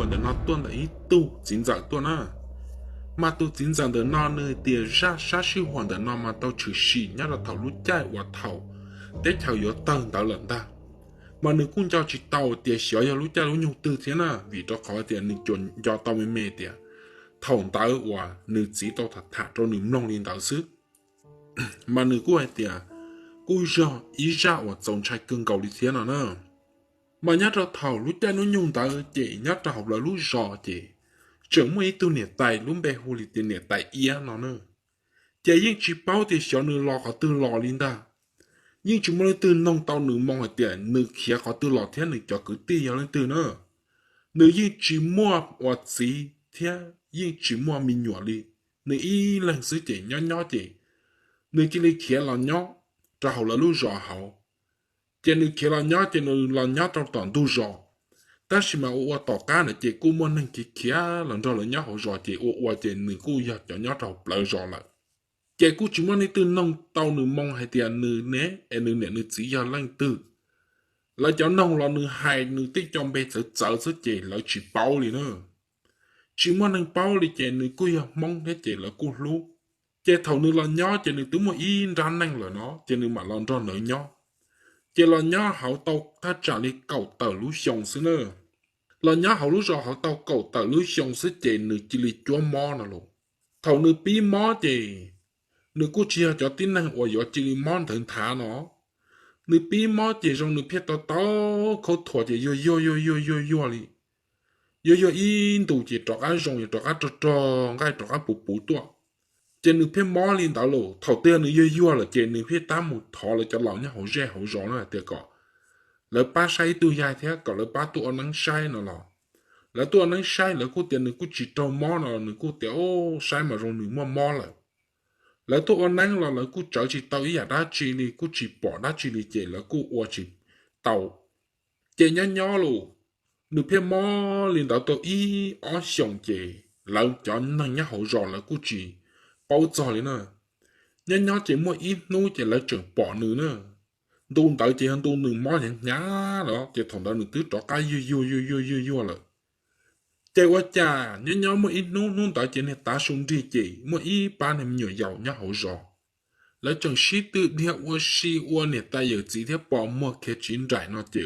ntawm no tuaj ntawm ib tug txiv ntxawm tuaj na. Mas tus txiv ntxawm ntawm no nws tias zaj sab sij huam ntawm no mas tau tshwm sim nyob rau thaum lub caij uas thaum teb chaws yuav tawg ntawd lawm ntag. Mas nws kuj nco tsis tau tias xyov yog lub caij lub nyoog twg thiab na, vim rau qhov tias nws tsuas nco tau me me tias thaum ntawd uas nws txiv tau tham tham rau nws mloog li ntawd xwb. Mas nws kuj hais tias kuj yog ib zaj uas txaus ntshai kawg nkaus li thiab no na. Mas nyob rau thaum lub caij lub nyoog ntawd ces nyob rau hauv lawv lub zos ces tseem muaj ib tug niam tais lub npe hu li tias niam tais Iab no na. Ces yeej tsis paub tias xyov nws los qhov twg los li ntag. Yeej tsis muaj leej twg noog tau nws moo hais tias nws khiav qhov twg los thiab nws cov kwv tij yog leej twg na. Nws yeej tsis muaj ua txiv thiab yeej tsis muaj me nyuam li. Nws ib leeg xwb ces nyob nyob ces nws cia li khiav los nyob rau hauv lawv lub zos hauv. Ces nws khiav los nyob ces nws los nyob rau tom ntug zos. Tab sis mas ua ua tom qab ntawd ces kuj muaj neeg khiav khiav los nrog lawv nyob hauv zos ces ua ua ces nws kuj yog cov nyob rau hauv plawv zos lawm. Ces kuj tsis muaj leej twg noog tau nws moo hais tias nws ne es nws niam nws txiv yog leej twg. Lawv cov noog los nws hais nws tej co npe txawv txawv xwb ces lawv tsis paub li na. Tsis muaj neeg paub li ces nws kuj yog Hmoob thiab ces lawv kuj hlub. Ces thaum nws los nyob ces nws twb muaj ib nrab neej lawm no ces nws mam los nrog lawv nyob. Ces los nyob hauv tau thaj tsam li kaum tawm lub xyoo xwb na. Los nyob hauv lub zos hauv tau kaum tawm lub xyoo xwb ces nws cia li cuab mob no los. Thaum nws pib mob ces nws kuj tsis yog cov tib neeg uas yuav cia li mob nthawv nthav no. Nws pib mob ces zoo nws pheej tau tau khaub thuas ces yuag yuag yuag yuag yuag yuag li. Yuag yuag ib ntus ces rov qab zoo, rov qab rog rog nqaij rov qab puv puv tuaj. Ces nws pheej mob li ntawd los thaum twg nws yuag yuag lawm ces nws pheej tab mus thov lawv cov laus nyob hauv zej hauv zos na tias kom lawv pab saib ib tug yaig thiab kom lawv pab tuaj ua neeb saib no los. Lawv tuaj ua neeb saib lawv kuj tias nws kuj tsis raug mob no, nws kuj tias o, saib mas zoo nws muaj mob lawm. Lawv tuaj ua neeb los lawv kuj tsawv tsis tau ib yam dab tsi li, kuj tsis pom dab tsi li ces lawv kuj ua tsis tau. Ces nyob nyob los nws pheej mob li ntawd tau ib ob xyoos ces lawv cov neeg nyob hauv zos lawv kuj tsis paub txog li na. Nyob nyob ces muaj ib hnub ces lawv tseem pom nws na. Ntu ntawd ces yog ntu nws mob hnyav hnyav los ces thaum ntawd nws twb rov qab yuag yuag yuag yuag yuag yuag lawm. Ces ua cas nyob nyob muaj ib hnub, hnub ntawd ces niag tav su nrig ces muaj ib pab niag me nyuam yaus nyob hauv zos, lawv tseem sib tw dhia ua si ua niam tais yawm txiv thiab pos muag khiav tsiv nraim no ces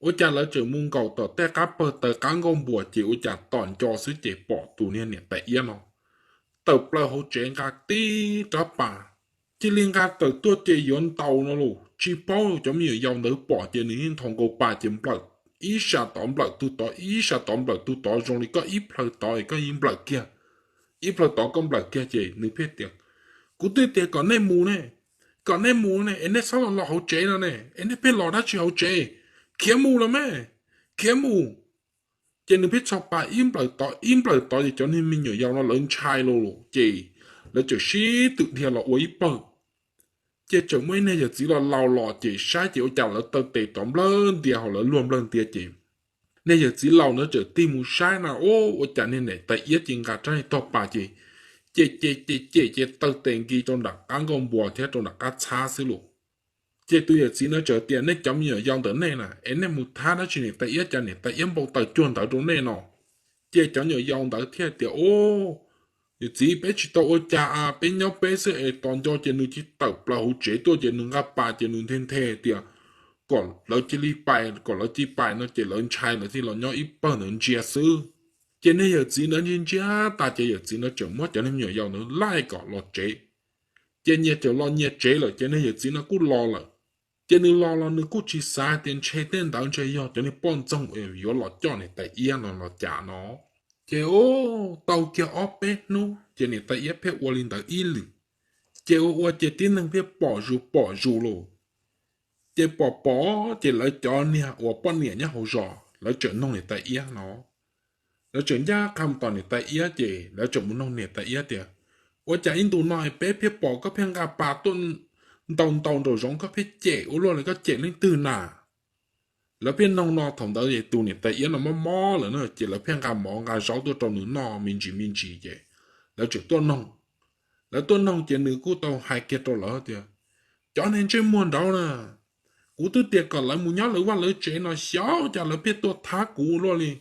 ua cas lawv tseem mus nkaum tom tej qab pawg taws qab nkauj npuas ces ua cas tom nco xwb ces pom tus niag niam tais Iab no tawm plaws hauv tsev nqa tib rab pas, cia li nqa tawm tuaj ces yuav ntaus no los tsis paub, cov me nyuam yaus ntawd pom ces nws yeej nthos nkaus pas ces nplawm ib sab tod nplawm tug tod, ib sab tod nplawm tug tod, zoo li koj ib plhaw tod es koj yeej nplawm kiag, ib plhaw tod koj nplawm kiag ces nws pheej tias, kuv twb tias kom nej mus ne, kom nej mus ne es nej txhob los los hauv tsev no ne es nej pheej los dab tsi hauv tsev, khiav mus los me, khiav mus. Ces nws pheej txhos pas ib nplawm tod ib nplawm tod ces cov niag me nyuam yaus no lawv ntshai los los ces lawv tseem sib tw dhia los ua ib pawg. Ces tseem muaj ib niag yawm txiv los laus los ces saib ces ua cas lawv taw tes tod nplawg ntias hos lawv luag nplawg ntias ces niag yawm txiv laus ntawd tseem tig mus saib na, ua cas niag niam tais Iab ces nqa rab niag tog pas ces cem cem cem cem ces taw tes nkis rau nram qab nkauj npuas thiab rau nram qab txhab xwb los. Ces tus yawm txiv ntawd tseem tias, nej cov me nyuam yaus ntawm nej na es nej mus thab dab tsi niam tais Iab, cas niam tais Iab npau taws cuag ntawd rau nej no? Ces cov nyuam yaus ntawd thiaj tias, o, yawm txiv, peb tsis tau ua cas, peb nyob peb xwb es tos nco ces nws cia li tawm plaws hauv tsev tuaj ces nws nqa pas ces nws nthe nthe tias kom lawv cia li pais, kom lawv cia li pais no ces lawv ntshai lawv thiaj los nyob ib pawg ntawd ntsia xwb. Ces niag yawm txiv ntawd ntsia ntsia tas ces yawm txiv ntawd tseem muab cov niag me nyuam yaus ntawd laij kom los tsev. Ces nyias tseem los nyias tsev lawm ces niag yawm txiv no kuj los lawm. Ces nws los los nws kuj tsis xav tias ntshe tej ntawd ntshe yog cov niag poj ntxoog yuav los coj niam tais Iab no los cas no. Ces tau kiag ob peb hnub ces niam tais Iab pheej ua li ntawd ib lwm. Ces ua ua ces tib neeg pheej pom zus pom zus los. Ces pom pom ces lawv cov niag uas poj niam nyob hauv zos lawv tseem nug niam tais Iab no. Lawv tseem ncaj qha mus tom niam tais Iab ces lawv tseem mus nug niam tais Iab tias, ua cas ib ntus no peb pheej pom koj pheej nqa pas tuaj ntaus ntaus nraum zoov, koj pheej cem ua luaj li, koj cem leej twg na? Lawv pheej nug no. Thaum ntawd es tus niam tais Iab no mob mob lawm na ces lawv pheej nqa mov nqa zaub tuaj rau nws noj me ntsis me ntsis ces lawv tseem tuaj nug. Lawv tuaj nug ces nws kuj tau hais kiag rau lawv tias, cov niag ntsej muag nraud na, kuv twb tias kom lawv mus nyob lawv vaj lawv tsev no xyov cas lawv pheej tuaj thab kuv ua luaj li.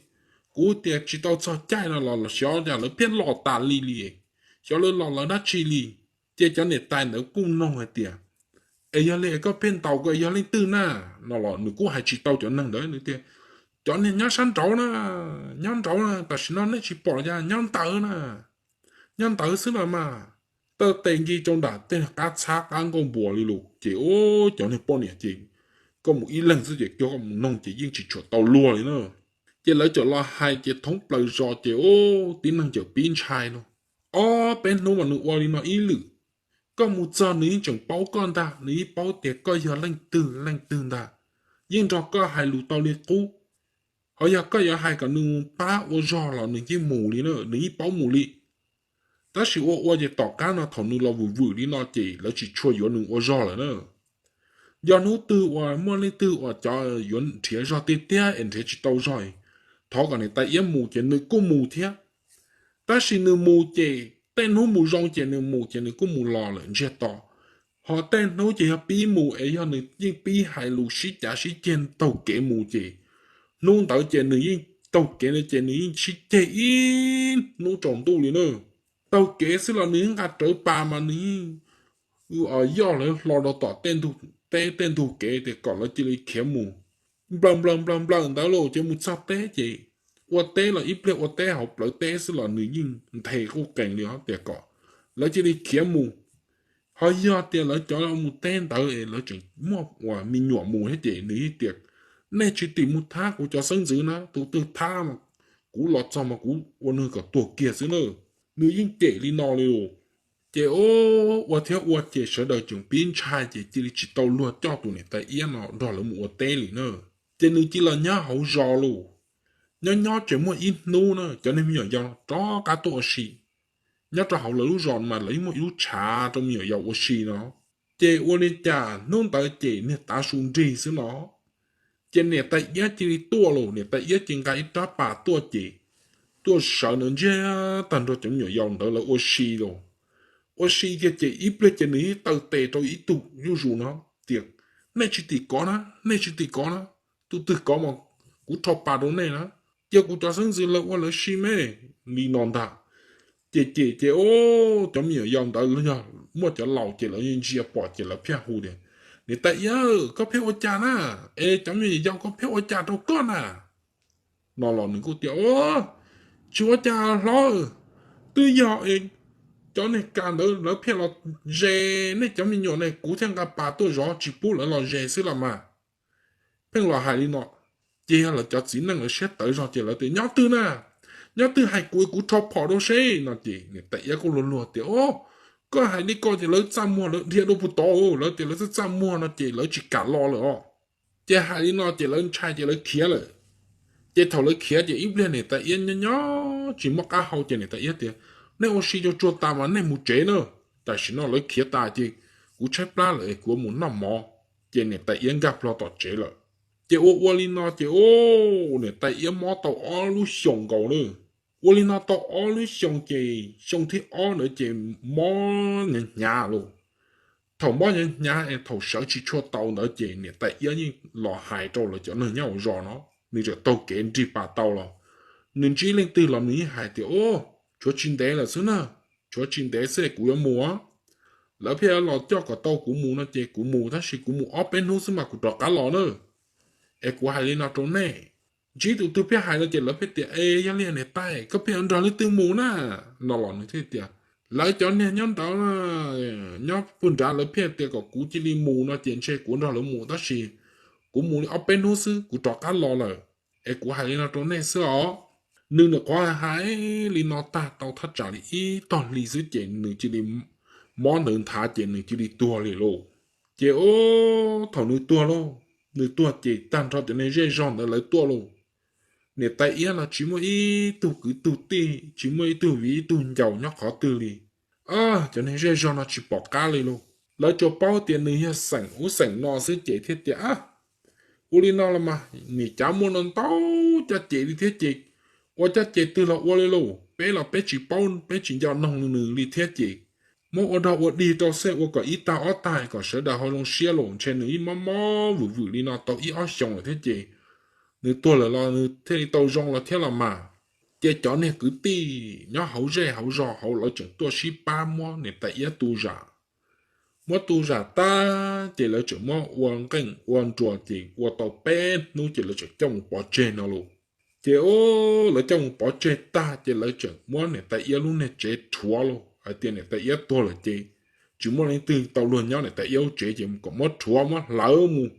Kuv tias tsis tau txog caij no los xyov cas lawv pheej los tas li li, xyov lawv los lawv dab tsi li. Ces cov niam tais ntawd kuj noog hais tias, es yog li koj pheej ntaus ko yog leej twg na? No los nws kuj hais tsis tau cov neeg ntawd, nws tias, cov niag nyob sab nraud na, nyob nraud na, tam sim no nej tsis pom cas nyob ntawd na, nyob ntawd xwb los mas. Taw tes nkig rau nram tej qab txhab qab nkuaj npua li lus ces ub, cov niag poj niam ces koj mus ib leeg xwb ces koj mus noog ces yeej tsis tshua tau luag li na. Ces lawv cam los hais ces thoob plaws zos ces ub, tib neeg cam pib ntshai no. Ob peb hnub mas nws ua li no ib lwm, koj mus txog nws yeej tseem paub koj ntag, nws yeej paub tias koj yog leej twg leej twg ntag, yeej nrog koj hais lus tau li qub. Ho yog koj yuav hais kom nws mus pab ua zog los nws yeej mus li na, nws yeej paub mus li. Tab sis ua ua ces tom qab no thaum nws los vwm vwm li no ces lawv tsis tshua yuav nws ua zog lawm na. Yog hnub twg uas muaj leej twg uas cov yuav nrhiav zog tiag tiag es nrhiav tsis tau zog, thov kom niam tais iab mus ces nws kuj mus thiab. Tab sis nws mus ces tej hnub mus zoo ces nws mus ces nws kuj mus los lawm ntsiag to. Ho tej hnub ces yog pib mus es yog nws yeej pib hais lus sib cav sib ceg taug kev mus ces hnub ntawd ces nws yeej taug kev no ces nws yeej sib ceg ib hnub tsaus ntuj li na. Taug kev xwb los nws yeej nqa rawv pas mas nws yeej yoj lawv hlo rau tom tej teb tej ntug kev tias kom lawv cia li khiav mus. Nplawm nplawm nplawm nplawm ntawd los ces mus txog teb ces ua teb los ib pliag ua teb hauv plawv teb xwb los nws yeej nthe quj qees li os tias kom lawv cia li khiav mus. Ho yog tias lawv cov mus teb ntawd es lawv tseem muaj uas me nyuam mus thiab ces nws yeej tias, nej tsis tim mus thab kuv cov xeeb ntxwv na, tus twg thab mas kuv los txog mas kuv ua nws kom tuag kiag xwb na. Nws yeej cem li no li los. Ces ua thiab ua ces sawv daws tseem pib ntshai ces cia li tsis tau luag coj tus niam tais iab no nrog lawv mus ua teb li na. Ces nws cia li los nyob hauv zos lauj. Nyob nyob tseem muaj ib hnub na cov niag me nyuam yaus rov qab tuaj ua si. Nyob rau hauv lawv lub zos mas lawv yeej muaj ib lub tshav rau me nyuam yaus ua si no. Ces ua li cas hnub ntawd ces niag tav su nrig xwb no, ces niam tais iab cia li tuaj los, niam tais iab cia li nqa ib rab pas tuaj ces tuaj sawv ntawd ntsiag tag nrho cov me nyuam yaus ntawd lawv ua si los. Ua si kiag ces ib pliag ces nws yeej taw tes rau ib tug zuj zus no tias, nej tsis tim kov na, nej tsis tim kov na, tus twg kov mas kuv rho pas rau nej na, cia kuv cov xeeb ntxwv lawv ua lawv si me li no ntag. Ces ces ces cov me nyuam yaus ntawd yog muaj cov laus ces lawv ntsia pom ces lawv pheej hu tias, niam tais iab, koj pheej ua cas na? Es cov me nyuam yaus koj pheej ua cas rau koj na? No los nws kuj tias, tsis ua cas hlob, twb yog es cov niag kas ntawd lawv pheej los ze nej cov me nyuam ne, kuv thiaj nqa pas tuaj zov tsis pub lawv los ze xwb los mas. Pheej los hais li no, ces yog lawv cov txiv neej lawv siab tawv zog ces lawv tias, nyob twg na? Nyob twg hais kuv, kuv rho phom rau seb no ces niam tais iab kuj luag luag tias, o, koj hais li ko ces lawv txaj muag lawv dhia rau puag tod, lawv tias lawv txaj txaj muag no ces lawv tsis kam los lawm os. Ces hais li no ces lawv ntshai ces lawv khiav lawm. Ces thaum lawv khiav ces ib pliag niam tais iab nyob nyob tsis muaj qab hau ces niam tais iab tias, nej ua si tsuag tsuag tas mas nej mus tsev na, tam sim no lawv khiav tas ces kuv tshaib plab lawm es kuv mus noj mov. Ces niam tais iab nkag plho tom tsev lawm. Ces ua ua li no ces niam tais iab mob tau ob lub xyoos nkaus na. Ua li no tau ob lub xyoos ces xyoo thib ob ntawd ces mob hnyav hnyav lauj. Thaum mob hnyav hnyav es thaum sawv tsis tshua tau ntawd ces niam tais iab yeej los hais rau lawv cov neeg nyob hauv zos no, nws tseem taug kev nrig pas tau los, nws ntsib leej twg los nws yeej hais tias, o, tshuav tsis ntev lawm xwb na, tshuav tsis ntev xwb kuv yuav mus. Lawv pheej los coj kom tau kuv mus no ces kuv mus, tab sis kuv mus ob peb hnub xwb mas kuv rov qab los na. Es kuv hais li no rau nej, ntsib tus twg pheej hais no ces lawv pheej tias, es yog li niam tais koj pheej yuav nrog leej twg mus na? No los nws thiaj tias, lawv cov niag nyob nraud, nyob puag nrad lawv pheej tias kom kuv cia li mus no ces ntshe kuv nrog lawv mus, tab sis kuv mus li ob peb hnub xwb kuv rov qab los lawm. Es kuv hais li no rau nej xwb os. Nws nyuam qhuav hais li no tag tau thaj tsam li ib tog hli xwb ces nws cia li mob ntawd nthav ces nws cia li tuag li lauj. Ces thaum nws tuag lauj, nws tuag ces tag nrho cov neeg zej zog ntawd lawv tuaj lauj. Niam tais iab los tsis muaj ib tug kwv tug tij, tsis muaj ib tug viv ib tug ncaus nyob qhov twg li. Cov neeg zej zog no tsis pom qab li lauj. Lawv tsuas paub tias nws yog xeem ub xeem no xwb ces thiaj tias, ua li no los mas nim cav muaj no ntau caj ces li thiab ces ua caj ces twg los ua li lauj, peb los peb tsis paub peb tsis nco noog nws li thiab ces muab ua dog ua dig rau xwb, ua kom ib tag ob tag kom sawv daws ho zoo siab lauj, ntshe nws ib mob mob vwm vwm li no tau ib ob xyoos lawm thiab ces nws tuag lawm los nws thiaj li tau zoo los thiab los mas. Ces cov niag kwv tij nyob hauv zej hauv zos hauv lawv tseem tuaj sib pab muab niam tais iab tu zam. Muab tu zam tag ces lawv tseem muab ua nqeej ua nruas ces ua tau peb hnub ces lawv tseem coj mus pov tseg no los. Ces lawv coj mus pov tseg tag ces lawv tseem muab niam tais iab lub niag tsev rhuav los hais tias niam tais iab tuag lawm ces tsis muaj leej twg tau luag nyob niam tais iab lub tsev ces kom muab rhuav muab hlawv mus.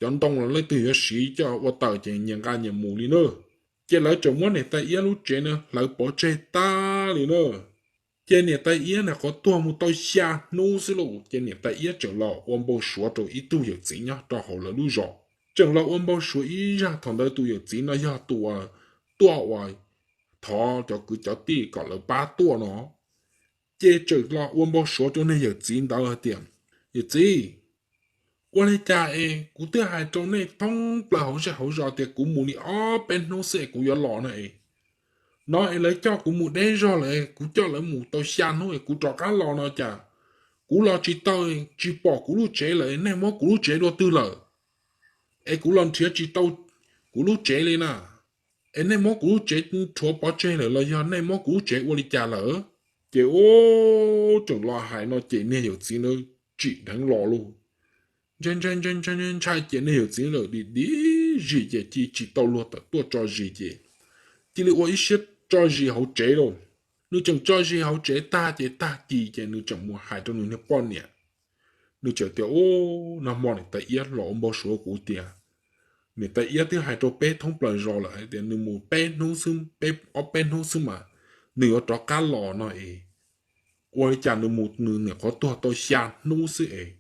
Cov ntoo los leej twg yuav siv coj ua taws ces nyias nqa nyias mus li na. Ces lawv tseem muab niam tais iab lub tsev na hlawv pov tseg tag li na. Ces niam tais iab nim qhuav tuag mus tau xya hnub xwb los ces niam tais iab tseem los ua npau suav rau ib tug yawm txiv nyob rau hauv lawv lub zos. Tseem los ua npau suav ib zaj, thaum ntawd tus yawm txiv no yog tus tuaj uas thov cov kwv cov tij kom lawv pab tuaj no. Ces tseem los ua npau suav rau niag yawm txiv ntawd hais tias, Yawm txiv, ua li cas es kuv twb hais rau nej thoob plaws hauv zej hauv zos tias kuv mus li ob peb hnub xwb es kuv yuav los no es, no es lawv coj kuv mus deb zog lawm, kuv coj lawv mus tau xya hnub es kuv rov qab los no cas kuv los tsis tau, tsis pom kuv lub tsev lawm, nej muab kuv lub tsev dua twg lawm? Es kuv los nrhiav tsis tau kuv lub tsev li na. Es nej muab kuv lub tsev rhuav pov tseg lawm los yog nej muab kuv lub tsev ua li cas lawm? Ces ub, tseem los hais no ces niag yawm txiv ntawd tsim dheev los lauj. Ntshai ntshai ntshai ntshai ntshai ces niag yawm txiv ntawd dim dim zis ces cia tsis tau luag tawm tuaj tso zis ces cia li ua ib siab tso zis hauv tsev lauj. Nws tseem tso zis hauv tsev tag ces tag kis ces nws tseem mus hais rau nws niag poj niam. Nws tseem tias, Ub, nag hmo niam tais iab los ua npau suav kuv tias niam tais iab twb hais rau peb thoob plaws zos lawm hais tias nws mus peb hnub xwb, peb ob peb hnub xwb mas nws yuav rov qab los no es, ua li cas nws mus nws nim qhuav tuag tau xya hnub xwb es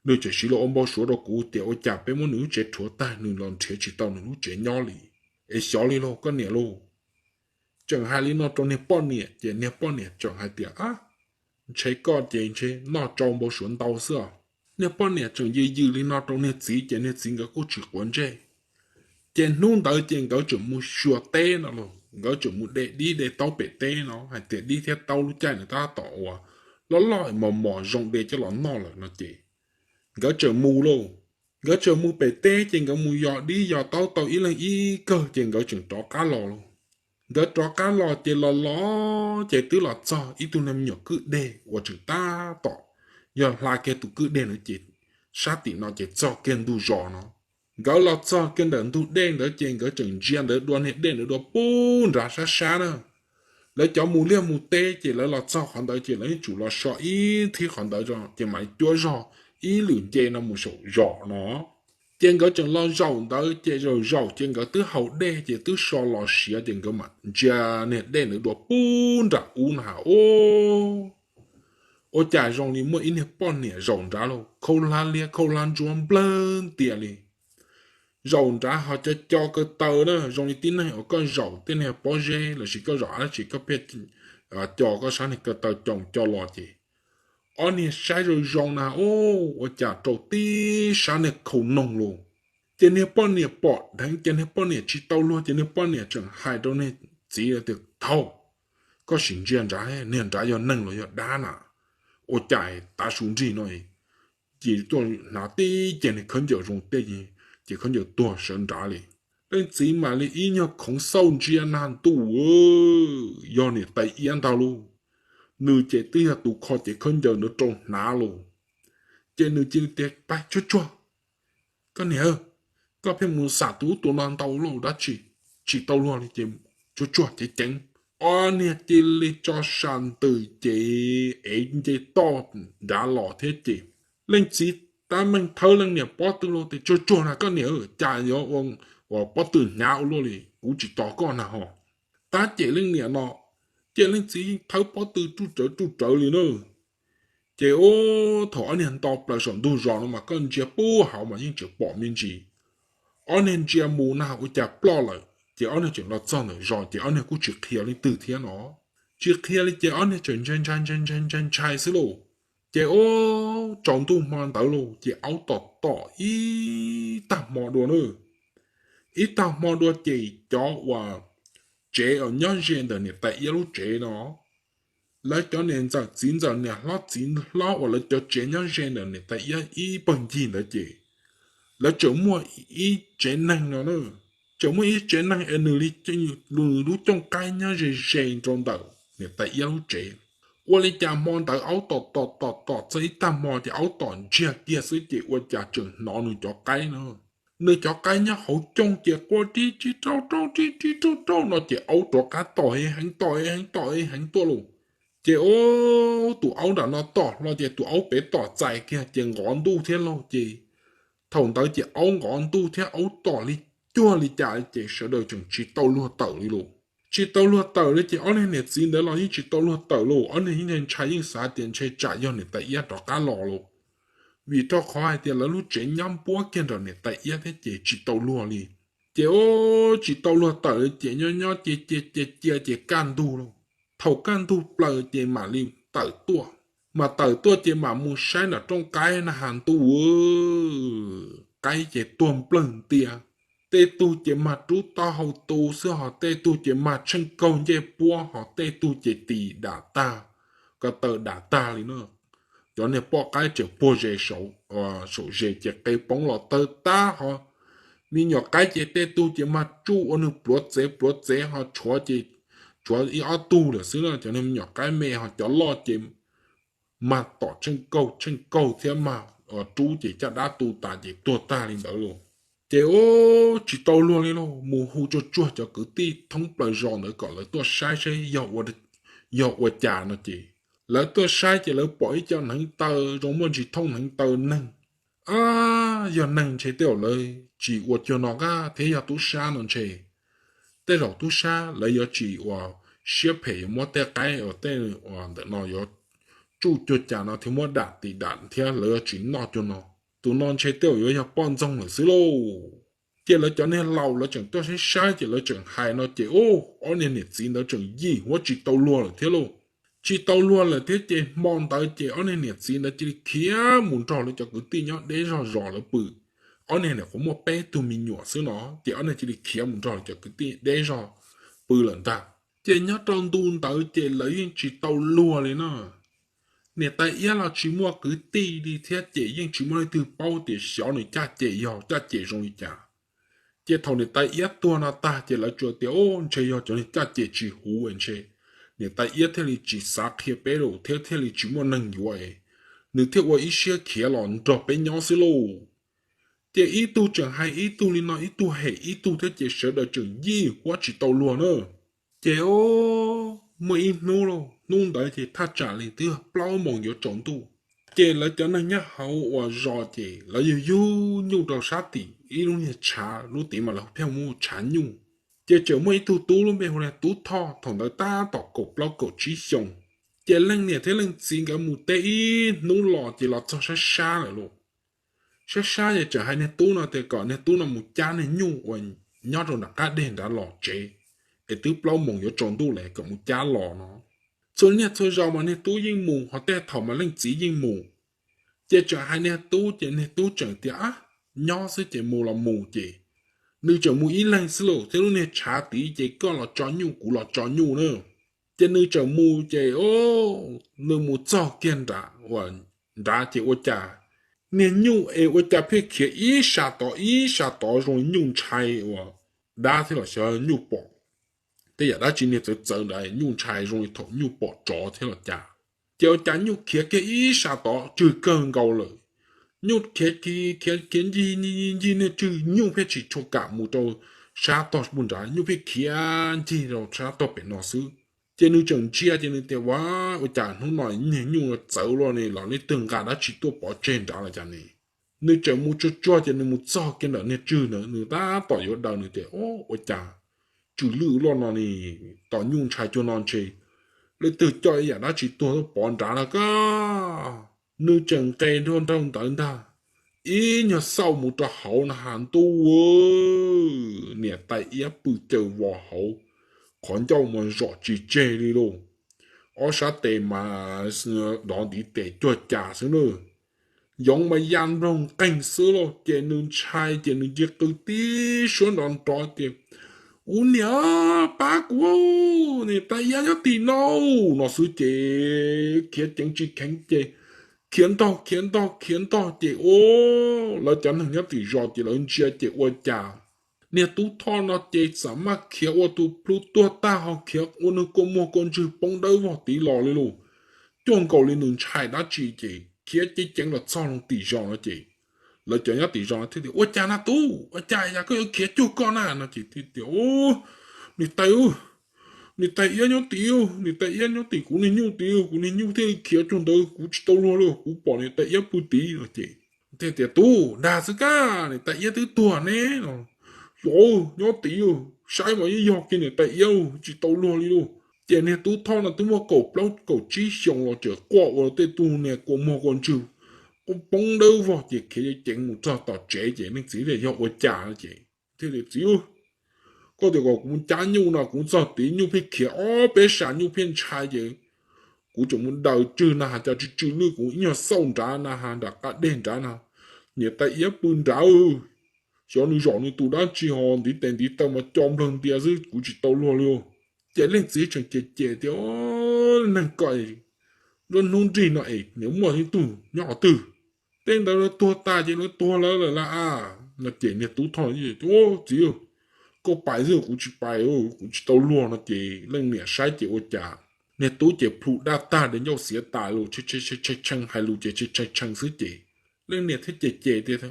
nws tseem siv los ua npau suav rau kuv tias ua cas peb muab nws lub tsev rhuav tag nws los nrhiav tsis tau nws lub tsev nyob li. Es xyov li lauj koj niam lauj. Tseem hais li no rau niag poj niam ces niag poj niam tseem hais tias, Ab, ntshe koj ces ntshe noj tsau npau suav ntau xwb os. Niag poj niam tseem yws yws li no rau niag txiv ces niag txiv nkawd kuj tsis quav ntsej. Ces hnub ntawd ces nkawd tseem mus xyuas teb no los nkawd tseem mus de dib de taub pem teb no hais tias dib thiab taub lub caij nws tab tom ua loj loj mos mos zoo de coj los noj lawm no ces nkawd tseem mus lauj. Nkawd tseem mus pem teb ces nkawd mus yos dib yos taub tau ib leeg ib kawg ces nkawd tseem rov qab los lauj. Nkawd rov qab los ces los los ces twb los txog ib tug niag me nyuam kwj deg uas tseem tab tom yog hla kiag tus kwj deg ntawd ces sab tim no ces txog kiag ntug zos no. Nkawd los txog kiag ntawm ntug dej ntawd ces nkawd tseem ntsia ntawd dua niag dej ntawd dua pub nrad sab sab na. Lawv cov mus liaj mus teb ces lawv los txog qhov ntawd ces lawv yeej tsum los so ib thib qhov ntawd ces mam cuab zog ib lwm nce no mus saum zos no. Ces nkawd tseem los zaum ntawd ces zaum zaum ces nkawd twb haus dej ces twb so los siav ces nkawd mam ntsia niag dej ntawd dua pub nram ub no has ub, ua cas zoo li muaj ib niag poj niam zaum nrad lauj, khaub hlab liab khaub hlab ntsuab nplawg ntias li. Zaum nrad ho co co ko taw na zoo li tib neeg uas koj zaum tej niag pob zeb lossis koj zaum dab tsi koj pheej co koj sab niag ko taw coos co los ces ob niag saib zoo zoo na ub, ua cas rau tib sab niag khau noog lauj. Ces niag poj niam pom dheev ces niag poj niam tsis tau luag ces niag poj niam tseem hais rau niag txiv tias, Thaum koj sim ntsia nrad, niag nrad yog neeg los yog dab na? Ua cas tav su nrig no ces tuaj hnav tib ceg niag khaub ncaws zoo tej ces khaub ncaws tuag sawv nrad li. Leej txiv mam li ib nyuag khoov xauj ntsia na ntuj, yog niam tais iab ntag lauj. Nws ces twb yog tus kho cev khaub ncaws ntawd rau hnav lauj. Ces nws cia li tias, Pab tsuag tsuag, koj niam, koj pheej mus xam tus ub tus no ntau lauj dab tsi, tsis tau luag li ces tsuag tsuag ceev ceev. Ob niag cia li tso sa ntws ces ev nce toj nrad los thiab ces leej txiv tab meeg thawb leej niam pob tw los tias, Tsuag tsuag na koj niam, cas yuav ua pob tw hnyav ua luaj li, kuv tsis tos koj na ho. Tab cem leej niam no, ces leej txiv thawb pob tw ruj rawv ruj rawv li na. Ces ub, thaum ob niag nto plaws saum ntug zos no mas koj ntsia pub hauv mas yeej tseem pom me ntsis. Ob niag ntsia mus na ua cas ploj lawm ces ob niag tseem los txog ntawm zos ces ob niag kuj tsis qhia leej twg thiab no. Tsis qhia li ces ob niag tseem ntshai ntshai ntshai ntshai ntshai ntshai xwb lauj. Ces ub, tsaus ntuj hmo ntawd lauj ces aub tom tom ib tag hmo dua na. Ib tag hmo dua ces cov uas tsev uas nyob ze ntawm niam tais iab lub tsev no, lawv cov niam ntxawm txiv ntxawm niam hlob txiv hlob uas lawv cov tsev nyob ze ntawm niam tais iab ib pawg ncig ntawd ces lawv tseem muaj ib tsev neeg no na, tseem muaj ib tsev neeg es nws li, nws lub cooj qaib nyob ze ze rau ntawm niam tais iab lub tsev. Ua li cas hmo ntawd aub tom tom tom tom txog ib tag hmo ces aub tom ntsiag kiag xwb ces ua cas tseem hnov nws cov qaib no, nws cov qaib nyob hauv cooj ces quaj ri ri rauj rauj ri ri rauj rauj no ces aub rov qab tom heev heev tom heev heev tom heev heev tuaj lauj. Ces ub, tus aub nram no tom hlo ces tus aub pem tom txais kiag ces nqov ntuj thiab lauj ces thaum ntawd ces aub nqov ntuj thiab aub tom li cuag li cas ces sawv daws tseem tsis tau luag tawm li lauj. Tsis tau luag tawm li ces ob niag niam txiv ntawd los yeej tsis tau luag tawm lauj, ob niag yeej ntshai yeej xav tias ntshe tsam yog niam tais iab rov qab los lauj. Vim rau qhov hais tias lawv lub tsev nyob npuab kiag nram niam tais iab thiab ces tsis tau luag li. Ces ub, tsis tau luag tawm li ces nyob nyob cia cia cia cia ces kaj ntug lauj. Thaum kaj ntug plaws ces mam li tawm tuaj. Mas tawm tuaj ces mam mus saib nram rooj qaib na has ntuj, qaib ces tuag nplawg ntia. Tej tug ces mag rub taub hau tu xwb, ho tej tug ces mag tsheej kaug ncej puab, ho tej tug ces tis dam tag, ko taw dam tag li na. Cov niag poj qaib tseem puag ze saum ze ces qe poob los tawg tag, ho me nyuam qaib ces tej tug ces mag tsuj ua nws pluav txev pluav txev, ho tshuav ces tshuav ib ob tug lawm xwb na. Cov niag me nyuam qaib me, ho cov loj ces mag tom tsheej kaug tsheej kaug thiab mag rub ces caj dab tu tas ces tuag tag li ntawd lauj. Ces ub, tsis tau luag li lauj, mus hu tsuag tsuag cov kwv tij thoob plaws zos ntawd kom lawv tuaj saib saib yog ua cas no ces lawv tuaj saib ces lawv pom ib co hneev taw zoo muaj ntsis thooj hneev taw neeg. Yog neeg ntshe tej zaum lawv tsis ua cuag no qab thiab, yog tub sab no ntshe tej zaum tub sab lawv yuav tsis ua siab phem yuav muab tej qaib uas tej ua ntawm no yuav tsuj cuag cas no thiab muab dam tis dam thiab lawv yuav tsis noj cuag no. Tus no ntshe tej zaum yuav yog poj ntxoog lawm xwb lauj. Ces lawv cov niag laus lawv tseem tuaj saib saib ces lawv tseem hais no ces ub, ob niag niam txiv ntawd tseem yim huab tsis tau luag lawm thiab lauj. Tsis tau luag lawm thiab ces hmo ntawd ces ob niag niam txiv ntawd cia li khiav mus nrog lawv cov kwv tij nyob deb zog zos lawv pw. Ob niag niam qhuav muaj peb tug me nyuam xwb no ces ob niag cia li khiav mus nrog lawv cov kwv tij deb zog pw lawm ntag. Ces nyob rau ntu ntawd ces lawv yeej tsis tau luag li na. Niam tais iab los tsis muaj kwv tij li thiab ces yeej tsis muaj leej twg paub tias xyov nws caj ces yog caj ces zoo li cas. Ces thaum niam tais iab tuag no tag ces lawv tsuas tias, Ub, ntshe yog cov niag caj ces tsis huv ntshe niam tais iab thiaj li tsis xav qhia peb lawm thiab thiaj li tsis muaj neeg yuav es nws thiaj ua ib siab khiav los nrog peb nyob xwb lauj. Ces ib tug tseem hais ib tug li no, ib tug hem ib tug thiab ces sawv daws tseem yij huab tsis tau luag na. Ces muaj ib hnub lauj, hnub ntawd ces thaj tsam li twb yog plaub moos yuav tsaus ntuj. Ces lawv cov neeg nyob hauv uas zos ces lawv yug yug nyuj rau sab tim ib lub niag tshav, lub tid mas lawv pheej muaj tshav nyuj. Ces tseem muaj ib tug tub lub npe hu ua Tub Thoj, thaum ntawd tab tom kaum plaub kaum tsib xyoos. Ces leej niam thiab leej txiv nkawd mus teb ib hnub los ces los txog sab sab lawm lauj. Sab sab ces tseem hais niag tub no tias kom niag tub no mus cab niag nyuj uas nyob rau nram qab deg nrad los tsev, es twb plaub moos yuav tsaus ntuj lawm kom mus cab los no. Txhua niaj txhua zaus mas niag tub yeej mus, ho tej thaum mas leej txiv yeej mus. Ces tseem hais niag tub ces niag tub tseem tias, Ab, nyob xwb ces mus los mus ces. Nws tseem mus ib leeg xwb lauj, thiab lub niag tshav tid ces koj los tso nyuj kuv los tso nyuj na. Ces nws tseem mus ces nws mus txog kiag nrad uas nrad ces ua cas niag nyuj es ua cas pheej khiav ib sab tod ib sab tod zoo li nyuj ntshai uas dab thiab los xyov nyuj pom tej yam dab tsi niag txawv txawv ntawd, nyuj ntshai zoo li thaum nyuj pom tsov thiab los cas. Ces ua cas nyuj khiav kiag ib sab tod tsw kawg nkaus lawm. Nyuj khiav khiav khiav ncig ncig niag tswg, nyuj pheej tsis tshua kam mus rau sab tog mus nrad, nyuj pheej khiav ncig rau sab tog pem no xwb. Ces nws tseem ntsia ces nws tias, Ua, ua cas hnub no niag nyuj txawv luaj ne, los leej twg nqa dab tsi tuaj pov tseg nrad los cas ne? Nws tseem mus tsuag tsuag ces nws mus txog kiag ntawm niag tswg ntawd, nws tab tom yuav daws nws tias, Ua cas tsw lwj luaj no ne, tom nyuj ntshai cuag no ntshe leej twg coj ib yam dab tsi tuag tuaj pov nrad lawm kab. Nws tseem nqes nrog nraug ntawd ntag, ib nyuag xauj mus rau hauv na has ntuj, niam tais iab pw caws vos hauv, qhov ncauj mas zom tsis tseg li lauj. Ob sab tes mas dov ntiv tes cuag cas xwb na. Yoov mas ya nploog nqeeg xwb lauj, ces nws ntshai ces nws cia qw tib suab nrov nrov ces, Ua niam, pab kuv, niam tais iab nyob tim no no xwb ces khiav ceev tsis kheev ces khiav ntog khiav ntog khiav ntog ces ua lawv cov neeg nyob tim zos ces lawv ntsia ces ua cas Niag Tub Thoj no ces xam maj khiav ua tus plhu tuag tag ho khiav ua nws kua muag kua ntswg poob dawb vog tid los li lauj. Cuag nkaus li nws ntshai dab tsi ces khiav ceev ceev los txog loo tim zos no ces lawv cov nyob tim zos thiaj tias, Ua cas na tub, ua cas yog koj yuav khiav cuag koj na? No ces tias, Niam tais, niam tais iab nyob tim, niam tais iab nyob tim kuv niag nyuj tid, kuv niag nyuj thiaj li khiav cuag ntawd, kuv tsis tau luag li, kuv pom niam tais iab pw tid. No ces thiaj tias, Tub, dag xwb kab, niam tais iab twb tuag ne. No, Xyov, nyob tid, saib mas yeej yog kiag niam tais iab, tsis tau luag li lauj. Ces niag Tub Thoj no twb muaj kaum plaub kaum tsib xyoos los tseem quaj ua tej tug niag kua muag kua ntswg poob dawb vog ces khiav ceev mus txog tom tsev ces leej txiv tias, Yog ua cas? No ces thiaj tias, Txiv, koj tias kom kuv mus cab nyuj no, kuv txog tid nyuj pheej khiav ob peb sab, nyuj pheej ntshai ces kuv tseem mus daws tswg na has cas tsw tsw lwj, kuv ib nyuag xauj nrad na has nram qab deg nrad na, niam tais iab pw nrad. Xyov nws zaum nws tus dab tsi ho ntiv tes ntiv taw mas co nplawg ntia xwb, kuv tsis tau luag li. Ces leej txiv tseem cem cem tias, Neeg koj, nruab hnub nrig no es nws muaj ib tug nyob qhov twg? Tej ntawd lawv tuag tas ces lawv tuag lawv lawm lauj. No ces niag Tub Thoj, Txiv, koj pais xwb, kuv tsis pais, kuv tsis tau luag. No ces leej niam saib ces ua cas niag tub ces plhu daj tag, dev ncauj xiav tas lus, tshee tshee hais lus ces tshee tshee xwb ces leej niam thiaj cem cem tias,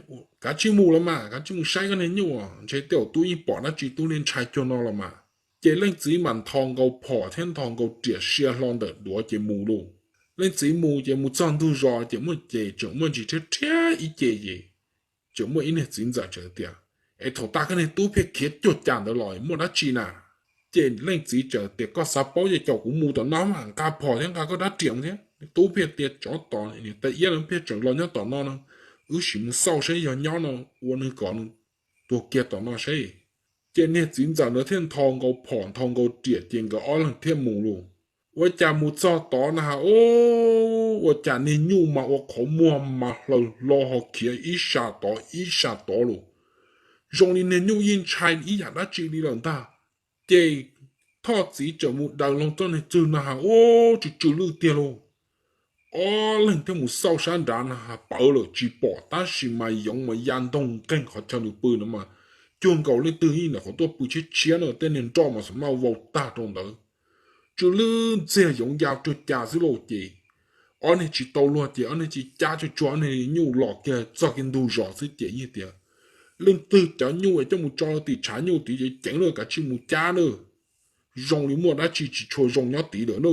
Kav tsij mus los mas, kav tsij mus saib koj niag nyuj, ntshe tej zaum tub yeej pom dab tsi tub li ntshai cuag no los mas. Ces leej txiv mam nthos nkaus phom thiab nthos nkaus riam sia hlo ntawm duav ces mus lauj. Leej txiv mus ces mus txog ntug zos ces muaj ces tseem muaj ntsis rhiab rhiab ib ce ces tseem muaj ib niag txiv ntxawm txawm tias, Es thaum tas koj niag tub pheej khiav cuag cas ntawd los muaj dab tsi na? Ces leej txiv txawm tias, Koj xav paub ces caum kuv mus tom no mas, nqa phom thiab nqa koj rab riam thiab. Tub pheej tias, Tsov tom niam tais iab no pheej tseem los nyob tom no no, wb sim mus xauj saib yog nyob no ua nws kom nws tuag kiag tom no seb. Ces niag txiv ntxawm ntawd thiaj nthos nkaus phom nthos nkaus riam ces nkawd ob leeg thiaj mus lauj. Ua cas mus txog tod na has, ua cas niag nyuj mas ua qhov muag mas hlaws hlo ho khiav ib sab tod ib sab tod lauj. Zoo li niag nyuj yeej ntshai ib yam dab tsi li lawm ntag. Ces Thoj txiv txawm mus daws loo txoj niag tswg na has, ua tsw tsw lwj tiag lauj. Ob leeg thiaj mus xauj sab nrad na has pawv lawm tsis pom, tab sis mas yoov mas ya ntoog nqeeg qhov chaw nws pw no mas cuag nkaus leej twg ib ntawm qhov tuaj pw tshiab tshiab na, tej niag nroj mas xam maj vau tag rau ntawd. Tsw lwj ntxiag yoov ya cuag cas xwb lauj. Ces ob niag tsis tau luag ces ob niag cia li cab tsuag tsuag ob niag nyuj los kiag txog kiag ntug zos xwb ces yeej tias, Leej twg cov nyuj es coj mus tso tim tshav nyuj tid ces ceev lawm, kav tsij mus cab na. Zoo li muaj dab tsi tsis tshua zoo nyob tid lawm na.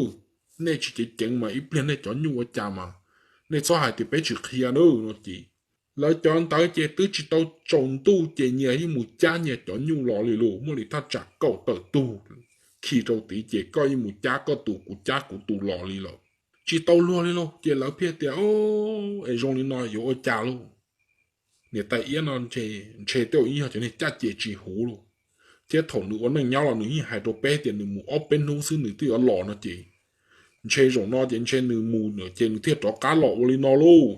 Nej tsis ceev ceev mas ib pliag nej cov nyuj ua cas mas, nej txhob hais tias peb tsis qhia na. No ces lawv cov ntawd ces twb tsis tau tsaus ntuj ces nyias yeej mus cab nyias cov nyuj los li lauj. Muaj li thaj tsam kaum tawm tug khi rau tid ces koj yeej mus cab koj tus, kuv cab kuv tus los li lawm. Tsis tau luag li lauj. Ces lawv pheej tias, Es zoo li no yuav ua cas lauj? Niam tais iab no ntshe tej zaum yeej yog cov niag caj ces tsis huv lauj, thiab thaum nws ua neej nyob los nws yeej hais rau peb tias nws mus ob peb hnub xwb nws twb yuav los no ces ntshe zaum no ces ntshe nws mus ces nws thiaj rov qab los ua li no lauj.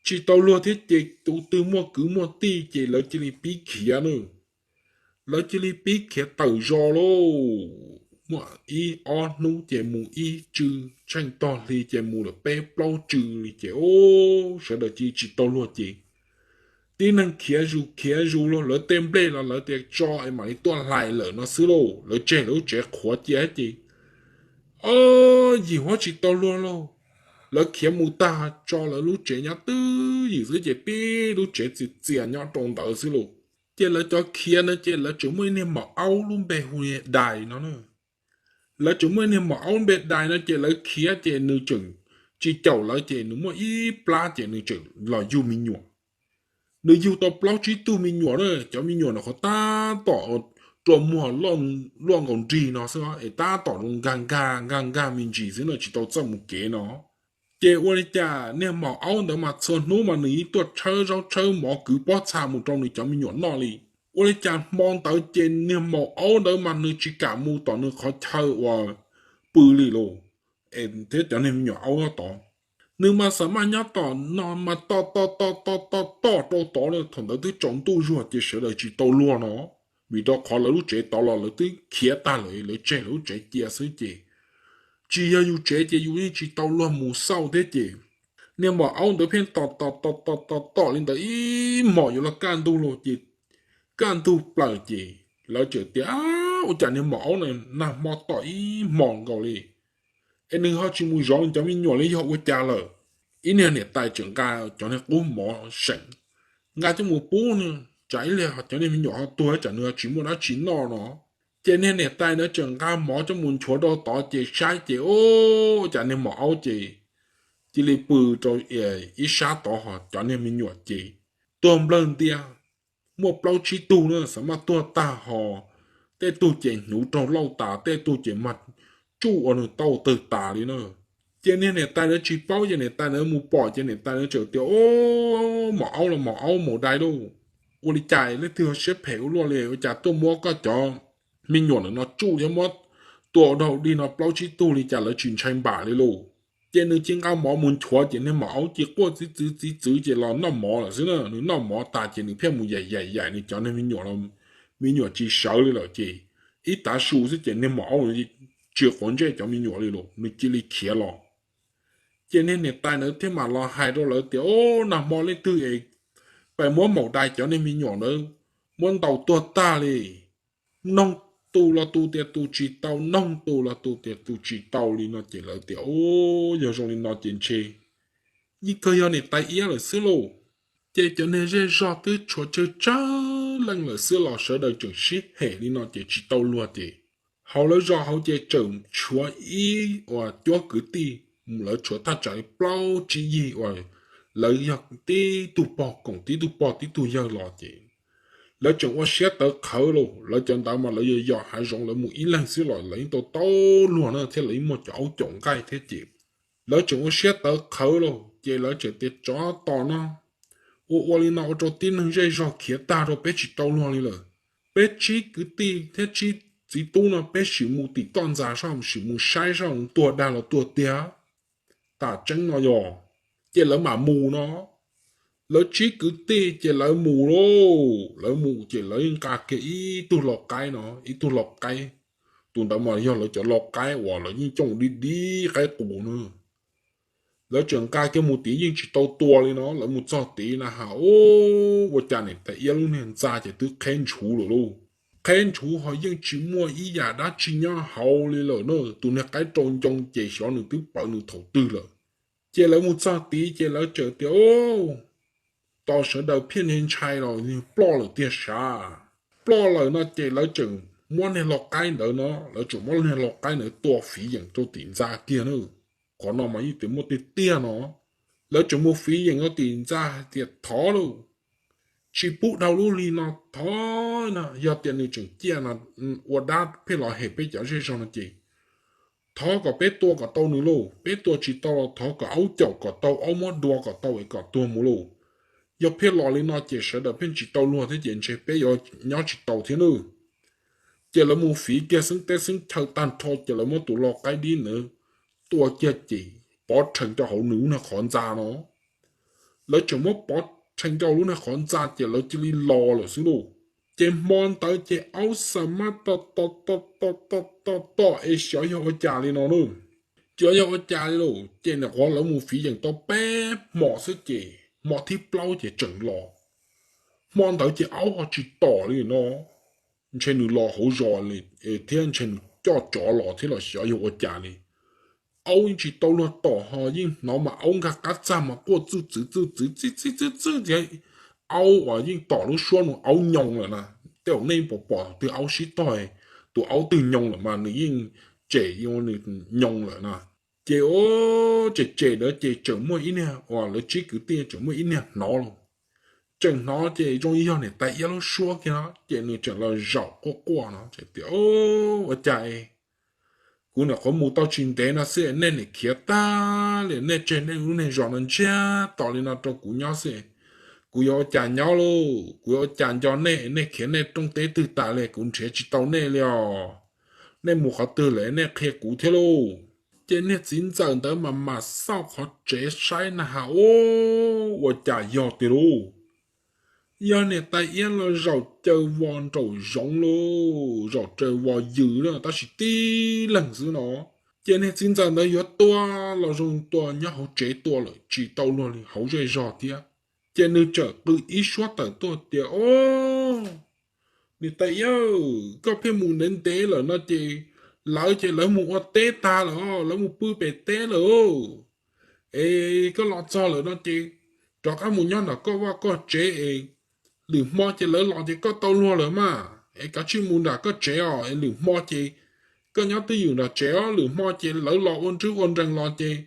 Tsis tau luag thiab ces tus twg muaj kwv muaj tij ces lawv cia li pib khiav na. Lawv cia li pib khiav tawm zos lauj. Muaj ib ob hnub ces mus ib tsw, tsheej tog hli ces mus lawm peb plaub tsw li ces, sawv daws cia li tsis tau luag ces tib neeg khiav zus khiav zus lauj. Lawv tej nplej los lawv tias tso es mam li tuaj hlais lawm no xwb lauj. Lawv tseg lawv lub tsev qhuav cia ces, o, yim huab tsis tau luag lauj. Lawv khiav mus tag tso lawv lub tsev nyob twj ywm xwb ces tib lub tsev txias txias nyob rau ntawd xwb lauj. Ces lawv cov khiav na ces lawv tseem muaj ib niag maum aub lub npe hu Dais no na. Lawv tseem muaj ib niag maum aub npe Dais no ces lawv khiav ces nws tseem tsis caum lawv ces nws muaj ib plab ces nws tseem los yug me nyuam. Nws yug tau plaub tsib tug me nyuam na, cov me nyuam no qhov tab tom rua muag luaj nkaus nrig no xwb es tab tom zoo nkag nkag nkag nkag me ntsis xwb na, tsis tau txawj mus kev no. Ces ua li cas niag maum aub ntawd mas txhua hnub mas nws yeej tuaj tshawb zaub tshawb mov kwv pob txha mus rau nws cov me nyuam noj li. Ua li cas hmo ntawd ces niag maum aub ntawd mas nws tsis kam mus tom nws qhov chaw uas pw li lauj, thiab cov niag me nyuam aub nyob tod. Nws mas xam maj nyob tom no mas tom tom tom tom tom tom rau tod, thaum ntawd twb tsaus ntuj zuag ces sawv daws tsis tau luag no, vim rau qhov lawv lub tsev tod los lawv twb khiav tag lawm, lawv tseg lawv lub tsev cia xwb ces tsis yog yus tsev ces yus yeej tsis tau luag mus xauj thiab ces niag maum aub ntawd pheej tom tom tom tom tom tom li ntawd ib hmos yuav luag kaj ntug los ces kaj ntug plaws ces lawv txawm tias, Ua cas niag maum aub no nag hmo tom ib hmos nkaus li es nws ho tsis mus zov nws cov me nyuam li, yog ua cas lawm? Ib niag niam tais txawm nqa cov niag qub mov seem, nqa coj mus pub nws, tsam ib pliag cov niag me nyuam ho tuag tsam nws tsis muaj dab tsi noj no. Ces niag niam tais ntawd txawm nqa mov coj mus nchuav rau tod ces saib ces, ua cas niag maum aub ces cia li pw rau ib sab tod, ho cov niag me nyuam ces tuag nplawg ntia, muaj plaub tsib tug na, xav mas tuag tag ho, tej tug ces hnyuv raug lauj tas, tej tug ces mag tsuj ua nws tau tawg tas li na. Ces niag niam tais ntawd tsis paub, ces niam tais ntawd mus pom ces niam tais ntawd txawm tias, Ub, maum aub los maum aub, maum dais lauj, ua li cas leej twg ho siab phem ua luaj li, ua cas tuaj muab koj cov me nyuam ntawm no tsuj thiab muab tua dhau dig no plaub tsib tug li, cas lawv tsis ntshai npam li lauj? Ces nws cia nqa mov mus nchuav ces niag maum aub cia quaj txiv txwv txiv txwv ces los noj mov lawm xwb na. Nws noj mov tas ces nws thiaj mus yaim yaim yaim nws cov niag me nyuam los me nyuam tsis sawv li lawm ces ib tav su xwb ces niag maum aub tsis quav ntsej cov me nyuam li lauj, nws cia li khiav los. Ces niag niam tais ntawd thiaj mam los hais rau lawv tias, Ub, nag hmo leej twg es pais muab maum dais cov niag me nyuam ntawd muab ntaus tuag tag li. Noog tus los tus tias tus tsis tau, noog tus los tus tias tus tsis tau li no ces lawv tias, Ub, yog zoo li no ces ntshe yeej kawg yog niam tais iab lawm xwb lauj. Ces cov niag zej zog twb tshuav tsawg tsawg leej lawm xwb los sawv daws tseem sib hem li no ces tsis tau luag ces hauv lawv zos hauv ces tseem tshuav ib uas cuab kwv tij, lawv tshuav thaj tsam li plaub tsib yig uas lawv yog tib tug pog koom tib tug pog tib tug yawg los ces lawv tseem ua siab tawv qhawv lauj. Lawv cov ntawd mas lawv yog yos hav zoov, lawv mus ib leeg xwb los lawv yeej tau tau luag na, thiab lawv yeej muaj cov aub caum nqaij thiab ces lawv tseem ua siab tawv qhawv lauj. Ces lawv tseem tias, Tsov tos no, ua ua li no ua rau tib neeg zej zog khiav tag rau peb tsis tau luag li lawm. Peb tsib kwv tij thiab tsib txiv tub no peb sim mus tim toj ntxas soj, sim mus saib soj tuag dag los tuag tiag. Tam tseeb no yog, ces lawv mam mus no. Lawv tsib kwv tij ces lawv mus lauj. Lawv mus ces lawv nqa kiag ib tug lau qaib no, ib tug lau qaib, tus ntawd mas yog lawv cov lau qaib uas lawv yeej cooj dib dib qaib qus na. Lawv tseem nqa kiag mus tid yeej tsis tau tua li no. Lawv mus txog tid na has, ub, ua cas niam tais iab lub niag ntxa ces twb qheb ntshuv lawm lauj. Qheb ntshuv ho yeej tsis muaj ib yam dab tsi nyob hauv li lawm na. Tus niag qaib rau ncoo ces xyov nws twb pawv nws thaum twg lawm. Ces lawv mus txog tid ces lawv txawm tias, Ub, tos sawv daws phiaj ntshai los ploj lawm tiag sav. Ploj lawm no ces lawv tseem muab niag lau qaib ntawd no, lawv tseem muab niag lau qaib ntawd tua fiv yeem rau tim ntxa kiag na. Qhov no mas yeej tias muaj tiag tiag no. Lawv tseem mus fiv yeem rau tim ntxa hais tias, Thov lauj, tsis pub dhau lub hli no, thov no, yog tias nws tseem ciaj no, ua dab pheej los hem peb cov zej zog no ces thov kom peb tua kom tau nws lauj. Peb tua tsis tau los thov kom aub caum kom tau, aub muab dua kom tau es kom tuag mus lauj. Yog pheej los li no ces sawv daws pheej tsis tau luag thiab ces ntshe peb yuav nyob tsis tau thiab nawb. Ces lawv mus fiv kiag xeeb teb xeeb chaw tag nrho ces lawv muab tus lau qaib dib ntawd tua kiag ces pov rhees rau hauv nws lub niag qhov ntxa no. Lawv tseem muab pov rhees rau lub niag qhov ntxa ces lawv cia li los lawm xwb lauj. Ces hmo ntawd ces aub xa mab tom tom tom tom tom tom es xyov yog ua cas li no na. Xyov yog ua cas li lauj, ces nim qhuav lawv mus fiv yeem tau peb hmos xwb ces hmo thib plaub ces tseem los. Hmo ntawd ces aub ho tsis tom li no. Ntshe nws los hauv zos li thiab ntshe nws coj tsov los thiab los xyov yog ua cas li. Aub yeej tsis tau luag tom ho yeej hnov mas aub nkag qab txag mas quaj txwj txwv txwj txwv txwj txwv txwj txwj thiab. Aub uas yeej tom lub suab no aub nyoo lawm na. Tej zaum nej pom pom twg aub sib tog, tus aub twg nyoo lawm mas nws yeej tsem nws nyoo lawm na. Ces ua tsem tsem ntawd ces tseem muaj ib niag uas lawv tsib kwv tij tseem muaj ib niag hnov los. Tseem hnov ces zoo yog niam tais iab lub suab kiag no ces nws tseem los zaum quaj quaj no tias, Ua cas kuv nim qhuav mus tau tsis ntev no xwb nej nim khiav tag li, nej tseg nej lub niag zos no ntsiag to li no rau kuv nyob xwb. Kuv yuav ua cas nyob lauj? Kuv yuav ua cas nco nej, nej khiav nej rooj teb twg tas li, kuv nrhiav tsis tau nej li os. Nej mus qhov twg lawm nej qhia kuv thiab lauj. Ces niag txiv ntxawm ntawd mas mam xauj qhov tsev saib na has, ub, ua cas yog tiag lauj. Yog niam tais iab los zaum caw vos nraum zoov lauj, zaum caw vos yws na tab sis tib leeg xwb no. Ces niag txiv ntxawm ntawd yuav tua los zoo tua nyob hauv tsev tua lawm tsis tau luag li hauv zej zog thiab. Ces nws txawm qw ib suab tawm tuaj tias, Ub, Niam tais iab, koj pheej mus ntev ntev lawm no ces lawv ces lawv mus ua teb tag lawm, lawv mus pw pem teb lawm. Es koj los txog lawm no ces rov qab mus nyob nram koj vaj koj tsev es lwm hmo ces lawv los ces koj tau luag lawm mas, es kav tsij mus nram koj tsev os, es lwm hmo ces koj nyob twj ywm nram tsev os, lwm hmo ces lawv los ua nrwb ua nrees los ces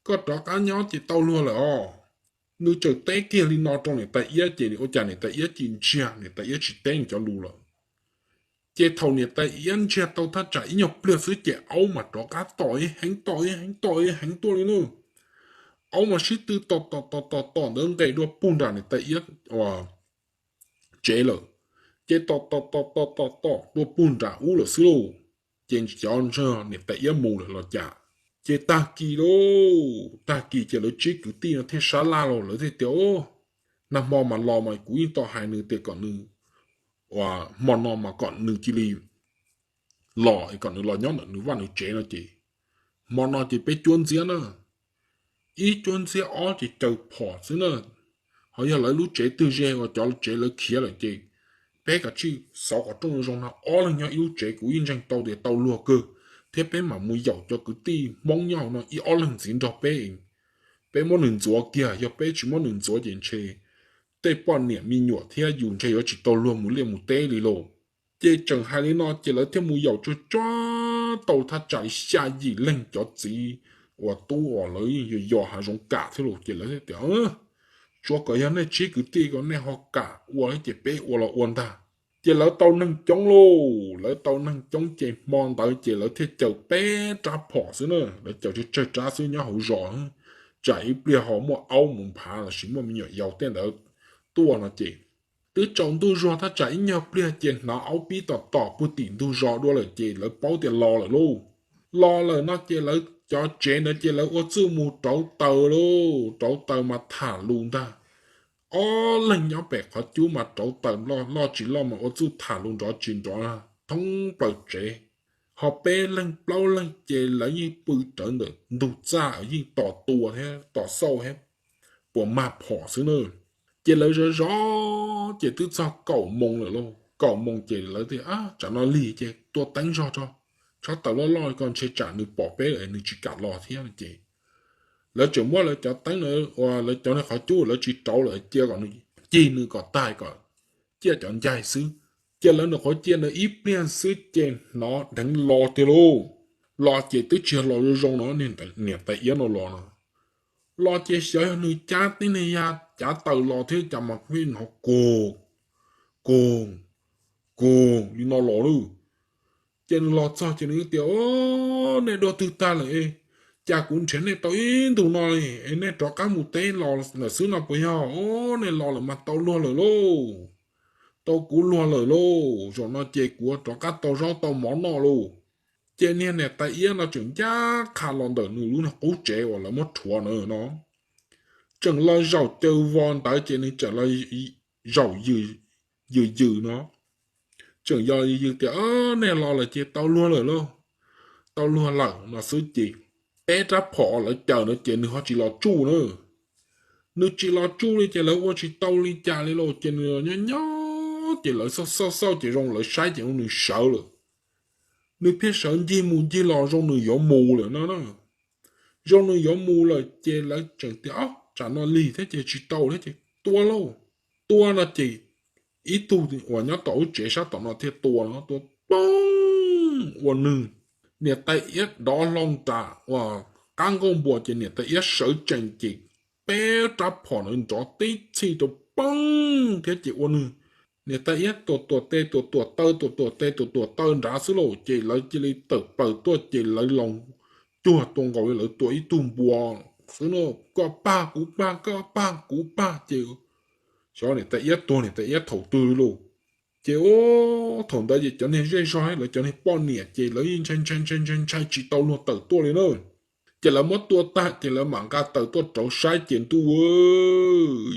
koj rov qab nyob ces tau luag lawm os. Nws txawm teb kiag li no rau niam tais iab ces ua cas niam tais iab cia li ntsiag, niam tais iab tsis teb nws cov lus lawm. Ces thaum niam tais iab ntsiag tau thaj tsam ib nyuag pliag xwb ces aub mas rov qab tom ib heev tom ib heev tom ib heev tuaj li na. Aub mas sib tw tom tom tom tom tom ntawd nqes dua puag nram niam tais iab tsev lawm. Ces tom tom tom tom tom tom dua puag nram ub lawm xwb lauj. Ces cov ntsej niam tais iab mus lawm los cas. Ces tag kis lauj, tag kis ces lawv tsib kwv tij no thiaj sab laj los lawv thiaj tias, Nag hmo mas los mas kuv yeej tau hais nws tias kom nws, hmo no mas kom nws cia li los es kom nws los nyob ntawm nws vaj nws tsev no ces hmo no ces peb cuab ntxiab na. Ib cuab ntxiab ob ces caws phom xwb na. Ho yog lawv lub tsev twg ze uas cov tsev lawv khiav lawm ces peb kav tsij xauv qhov rooj zoo no ob leeg nyob ib lub tsev, kuv yeej ntseeg tau tias tau luag kawg, thiab peb mam mus yaum cov kwv tij Hmoob nyob hauv no ib ob leeg ntxiv nrog peb. Peb muab nws ntxuav kiag, yog peb tsis muab nws ntxuav ces ntshe tej poj niam me nyuam thiab yus ntshe yuav tsis tau luag mus liaj mus teb li lauj. Ces tseem hais li no ces lawv thiaj mus yaum tsuag tsuag tau thaj tsam li xya yim leej cov txiv uas tub uas lawv yos yos hav zoov kam thiab lauj. Ces lawv thiaj tias, Tsuav kom yog nej tsib kwv tij ko nej ho kam ua ces peb ua los ua ntag. Ces lawv tau neeg coob lauj, lawv tau neeg coob ces hmo ntawd ces lawv thiaj caws peb rab phom xwb na, lawv caws tsawg tsawg rab xwb nyob hauv zos, tsam ib pliag ho muaj aub mus nphav lossis muaj me nyuam yaus tej ntawd tuaj no ces twb tsaus ntuj zuag thaj tsam ib nyuag pliag ces hnov aub pib tom tom puag tim ntug zos dua lawm ces lawv paub tias los lawm lauj. Los lawm no ces lawv cov tsev ntawd ces lawv ua txuj mus rauv taws lauj, rauv taws mas tham lus ntag. Ob leeg nyob pem qhov cub mas rauv taws loj loj tsis loj mas ua txuj tham lus nrov tsis nrov thoob plaws tsev. Ho peb leeg plaub leeg ces lawv yeej pw rawv ntawm ntug txaj yeej tos tua thiab tos xauj thiab puas mag phom xwb na. Ces lawv zov zov ces twb txog kaum moos lawm lauj, kaum moos ces lawv tias, Tsam no lig ces tua teeb zog tso, tshaj tawm loj loj ko ntshe tsam nws pom peb lawm nws tsis kam los thiab no ces lawv tseem muab lawv cov teeb na uas lawv cov niag qhov cub lawv tsis rauv lawm cia kom nws, cig nws kom tag kom ciaj cov ncaig xwb. Ces lawv nyuam qhuav cia nws ib pliag xwb ces hnov dheev los tiag lauj. Los ces twb tsis yog los zoo zoo no, niam tais iab no los no, los ces xyov yog nws cab tib niag ya cav taws los thiab cas mas pheej hnov kug, kug, kug li no los lauj. Ces nws los txog ces nws tias, Nej dua twg tag lawm es cas kuv nrhiav nej tau ib ntus no li es nej rov qab mus teb los lawm xwb no puas yog? Nej los lawm mas tau luag lawm lauj, tau kuv luag lawm lauj, zaum no ces kuv rov qab tau zaub tau mov noj lauj. Ces niag niam tais iab no tseem ncaj qha los ntawm nws lub niag qub tsev uas lawv muab rhuav na no, tseem los zaum caws vos ntawd ces nws tseem los zaum yws yws no, tseem yws yws tias, Nej los lawm ces tau luag lawm lauj, tau luag lawm no xwb ces peb rab phom lawv caws no ces nws ho tsis los tsuj na. Nws tsis los tsuj li ces lawv ua tsis tau li cas li lauj, ces nws nyob nyob ces lawv xauj xauj xauj ces zoo lawv saib ces nws sawv lawm. Nws thiaj sawv ncig mus ncig los zoo nws yuav mus lawm no na. Zoo nws yuav mus lawm ces lawv tseem tias, Tsam no lig thiab ces tsis tau thiab ces tua lauj. Tua no ces ib tug uas nyob tom ub tsev sab tom no thiaj tua no, tua poob ua nws niam tais iab dov hlo nram uas qab nkuaj npua ces niam tais iab sawv tsees ces peb rab phom na nrov tib txhij rau poob thiab ces ua nws niam tais iab tuam tuam tes tuam tuam taw tuam tuam tes tuam tuam taw nrad xwb lauj, ces lawv cia li tawm plaws tuaj ces lawv los cuag tua nkaus li lawv tua ib tug npua xwb no, koj pag kuv pag koj pag kuv pag ces xyov niam tais iab tuag niam tais iab thaum twg li lauj. Ces thaum ntawd ces cov niag zej zog lawv cov niag poj niam ces lawv yeej ntshai ntshai ntshai ntshai ntshai tsis tau luag tawm tuaj li na. Ces lawv muab tua tag ces lawv mam nqa taws tuaj rauv saib ces ntuj,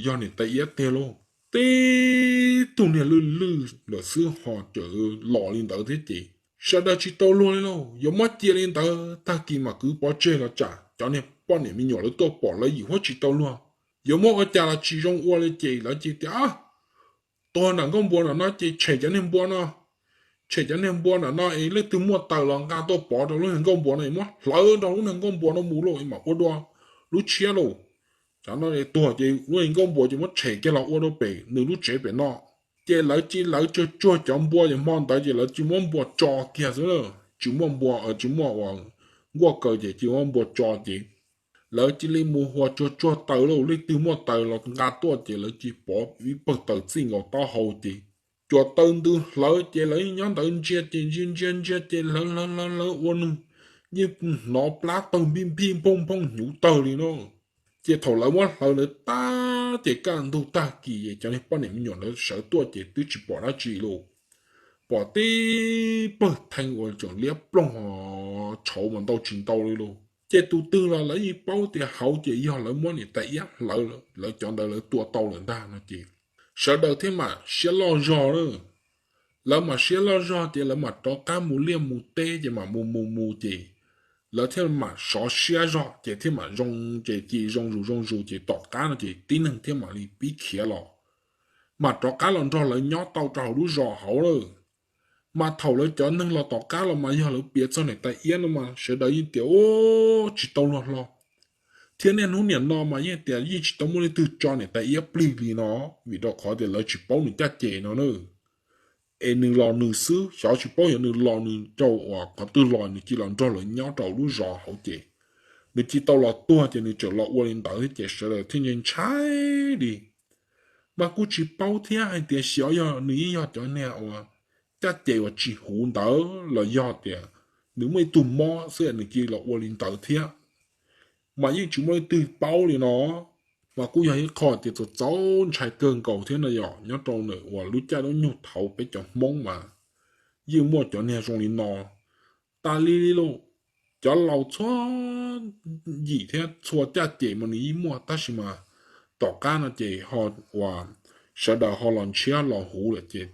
yog niam tais iab tiag lauj. Tib tug niag lwj lwj lawm xwb ho tseem los li ntawd thiab ces sawv daws tsis tau luag li lauj. Yuav muab cia li ntawd tag kis mam kwv pov tseg los tsam cov niag poj niam me nyuam lawv tuaj pom lawv yim huab tsis tau luag. Yuav muab ua cas los tsis zoo ua li ces lawv cia tias Tuag nram nkauj npua nram no ces tshem cov niag npua no, tshem cov niag npua nram no es leej twg muaj taws los nqa tuaj pov rau lub niag nkauj npua no es muab hlawv nrog lub niag nkauj npua no mus lauj es mam ua dua lub tshiab lauj. Cov no tuag ces lub niag nkauj npua ces muab tshem kiag los ua rau pem nws lub tsev pem no. Ces lawv cia li lawv tsuag tsuag cov npua ces hmo ntawd ces lawv cia li muab npua tso kiag xwb na, tsis muaj npua, tsis muaj uas nkuaj kaws ces cia li muab npua tso ces lawv cia li mus huas tsuag tsuag taws lauj, leej twg muaj taws los nqa tuaj ces lawv cia li pov ib pawg taws txij nkaus taub hau ces cua taw ntws hlawv ces lawv yeej nyob ntawd ntsia ces ntsia ntsia ntsia ces hlawv hlawv hlawv hlawv ua nws yeej hnov plab tawg npij npij nphooj nphooj hnyuv tawg li no. Ces thaum lawv muab hlawv ntawd tag ces kaj ntug tag kis es cov niag poj niam me nyuam ntawd sawv tuaj ces twb tsis pom dab tsi lauj, pom tib pawg thee uas tseem liab ploog tshauv mas ntau tsis ntau li lauj. Ces tus twg los lawv yeej paub tias hauv ces yog lawv muab niam tais iab hlawv, lawv cov ntawd lawv tua tau lawm ntag no ces sawv daws thiaj mam siab loj zog na. Lawv mam siab loj zog ces lawv mam rov qab mus liaj mus teb ces mam mus mus mus ces lawv thiaj mam sov siab zog ces thiaj mam zoo, ces cia li zoo zus zoo zus ces tom qab no ces tib neeg thiaj mam li pib khiav los, mam rov qab los nrog lawv nyob tau rau hauv lub zos hauv lawm. Mas thaum lawv cov neeg los tom qab los mas yog lawv piav txog niam tais iab no mas sawv daws yeej tias ub tsis tau luag hlo, thiab niaj hnub niam no mas yeej tias yeej tsis tau muaj leej twg tso niam tais iab plig li no, vim rau qhov tias lawv tsis paub nws caj ces no na. Es nws los nws xwb, xyov tsis paub yog nws los nws rau uas qhov twg los nws cia li los nrog lawv nyob rau lub zos hauv ces nws cia li tau los tuag ces nws tseem los ua li ntawd thiab ces sawv daws thiaj ntshai ntshai li. Mas kuj tsis paub thiab hais tias xyov yog nws yeej yog cov niag uas caj ces uas tsis huv ntawd los yog tias nws muaj ib tug mob xwb nws cia li los ua li ntawd thiab. Mas yeej tsis muaj leej twg paub li no. Mas kuj yog ib qho tias txaus txaus ntshai kawg nkaus thiab no yog nyob rau ntawm uas lub caij lub nyoog thaud peb cov Hmoob mas yeej muaj cov niag zoo li no tas li li lauj. Cov laus txhua yim thiab txhua caj ces mas nws yeej muaj tab sis mas tom qab no ces ho uas sawv daws ho los ntshiab los huv lawm ces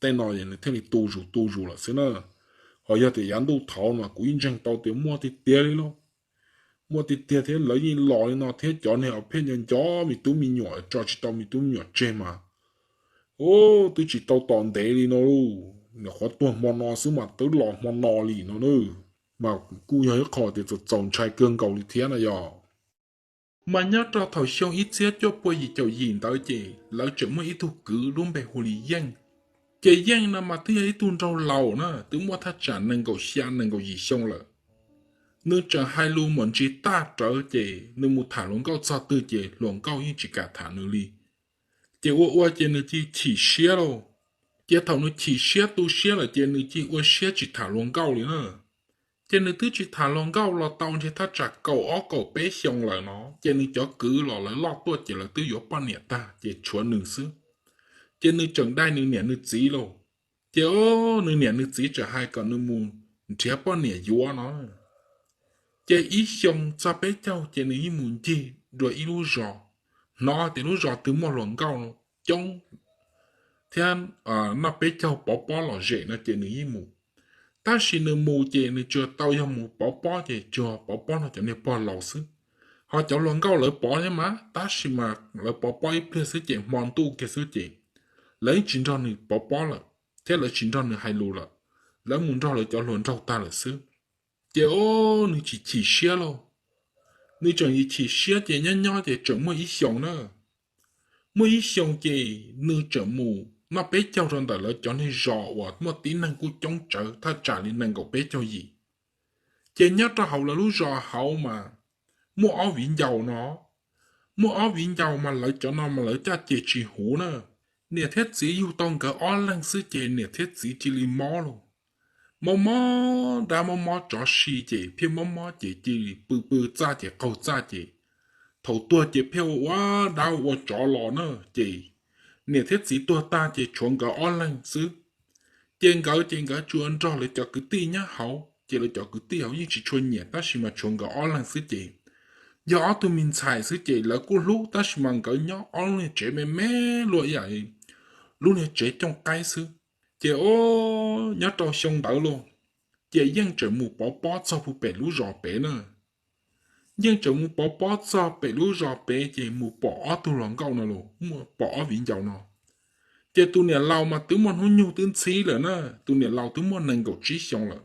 tej no nws thiaj li tu zus tu zus lawm xwb na. Ho yog tias yav ntuj thaud no kuv yeej ntseeg tau tias muaj tiag tiag li lauj. Muaj tiag tiag thiab lawv yeej los li no thiab cov niag uas pheej nco nco me tub me nyuam tso tsis tau me tub me nyuam tseg mas ub twb tsis tau tos ntev li no lauj, nyuam qhuav tuag hmo no xwb mas twb los hmo no li no na. Mas kuj yog ib qho tias txaus txaus ntshai kawg nkaus li thiab no yog. Mas nyob rau thaum xyoo ib txhiab cuaj pua yim caum yim ntawd ces lawv tseem muaj ib tug kwv lub npe hu li Yeej. Ces Yeej no mas twb yog ib tug nraug laus na, twb muaj thaj tsam nees nkaum xya nees nkaum yim xyoo lawm. Nws tseem hais lus mam ntsis tag rawv ces nws mus tham hluas nkauj txog twg ces hluas nkauj yeej tsis kam tham nws li. Ces ua ua ces nws cia chim siab lauj. Ces thaum nws chim siab tu siab lawm ces nws cia ua siab tsis tham hluas nkauj li na. Ces nws twb tsis tham hluas nkauj los tau ntshe thaj tsam kaum ob kaum peb xyoo lawm no, ces nws cov kwv los lawv loj tuaj ces lawv twb yuav poj niam tag ces tshuav nws xwb. Ces nws tseem dai nws niam nws txiv lauj. Ces o, nws niam nws txiv tseem hais kom nws mus nrhiav poj niam yuav no. Ces ib xyoo txog peb caug ces nws yeej mus ncig dua ib lub zos, hnov tias lub zos twg muaj hluas nkauj coob thiab noj peb caug pov pob lom zem no ces nws yeej mus. Tab sis nws mus ces nws tsuas tau yog mus pov pob ces tsuas pov pob no cov niag pog laus xwb. Ho cov hluas nkauj lawv pov thiab mas tab sis mas lawv pov pob ib pliag xwb ces hmo ntuj kiag xwb ces lawv yeej tsis nrog nws pov pob lawm thiab lawv tsis nrog nws hais lus lawm, lawv mus nrog lawv cov hluas nraug tag lawm xwb. Ces o, nws chim chim siab lauj. Nws tseem chim chim siab ces nyob nyob ces tseem muaj ib xyoos na, muaj ib xyoos ces nws tseem mus noj peb caug rau ntawm lawv cov niag zos uas muaj tib neeg kuj coob tsawv thaj tsam li nees nkaum peb caug yim. Ces nyob rau hauv lawv lub zos hauv mas muaj ob viv ncaus no, muaj ob viv ncaus mas lawv cov no mas lawv caj ces tsis huv na. Niam thiab txiv yug tau nkawd ob leeg xwb ces niam thiab txiv cia li mob lauj. Mob mob dab mob mob tsov si ces pheej mob mob ces cia li pw pw txaj ces qaug txaj ces thaum tuag ces pheej ua ua dab ua tsov los na ces niam thiab txiv tuag tag ces tshuav nkawd ob leeg xwb. Ces nkawd ces nkawd tsuas nrog lawv cov kwv tij nyob hauv ces lawv cov kwv tij hauv yeej tsis tshua nyiam tab sis mas tshuav nkawd ob leeg xwb ces yog ob tug me ntxhais xwb ces lawv kuj hlub tab sis mas nkawd nyob ob lub niag tsev me me luaj ib yam lub niag tsev cooj qaib xwb. Ces o, nyob rau xyoo ntawd lauj, ces Yeej tseem mus pov pob txog pem lub zos pem na. Yeej tseem mus pov pob txog pem lub zos pem ces mus pom ob tug hluas nkauj no los pom ob viv ncaus no. Ces tus niam laus mas twb muaj hnub nyoog twb ntxhib lawm na, tus niam laus twb muaj nees nkaum tsib xyoo lawm.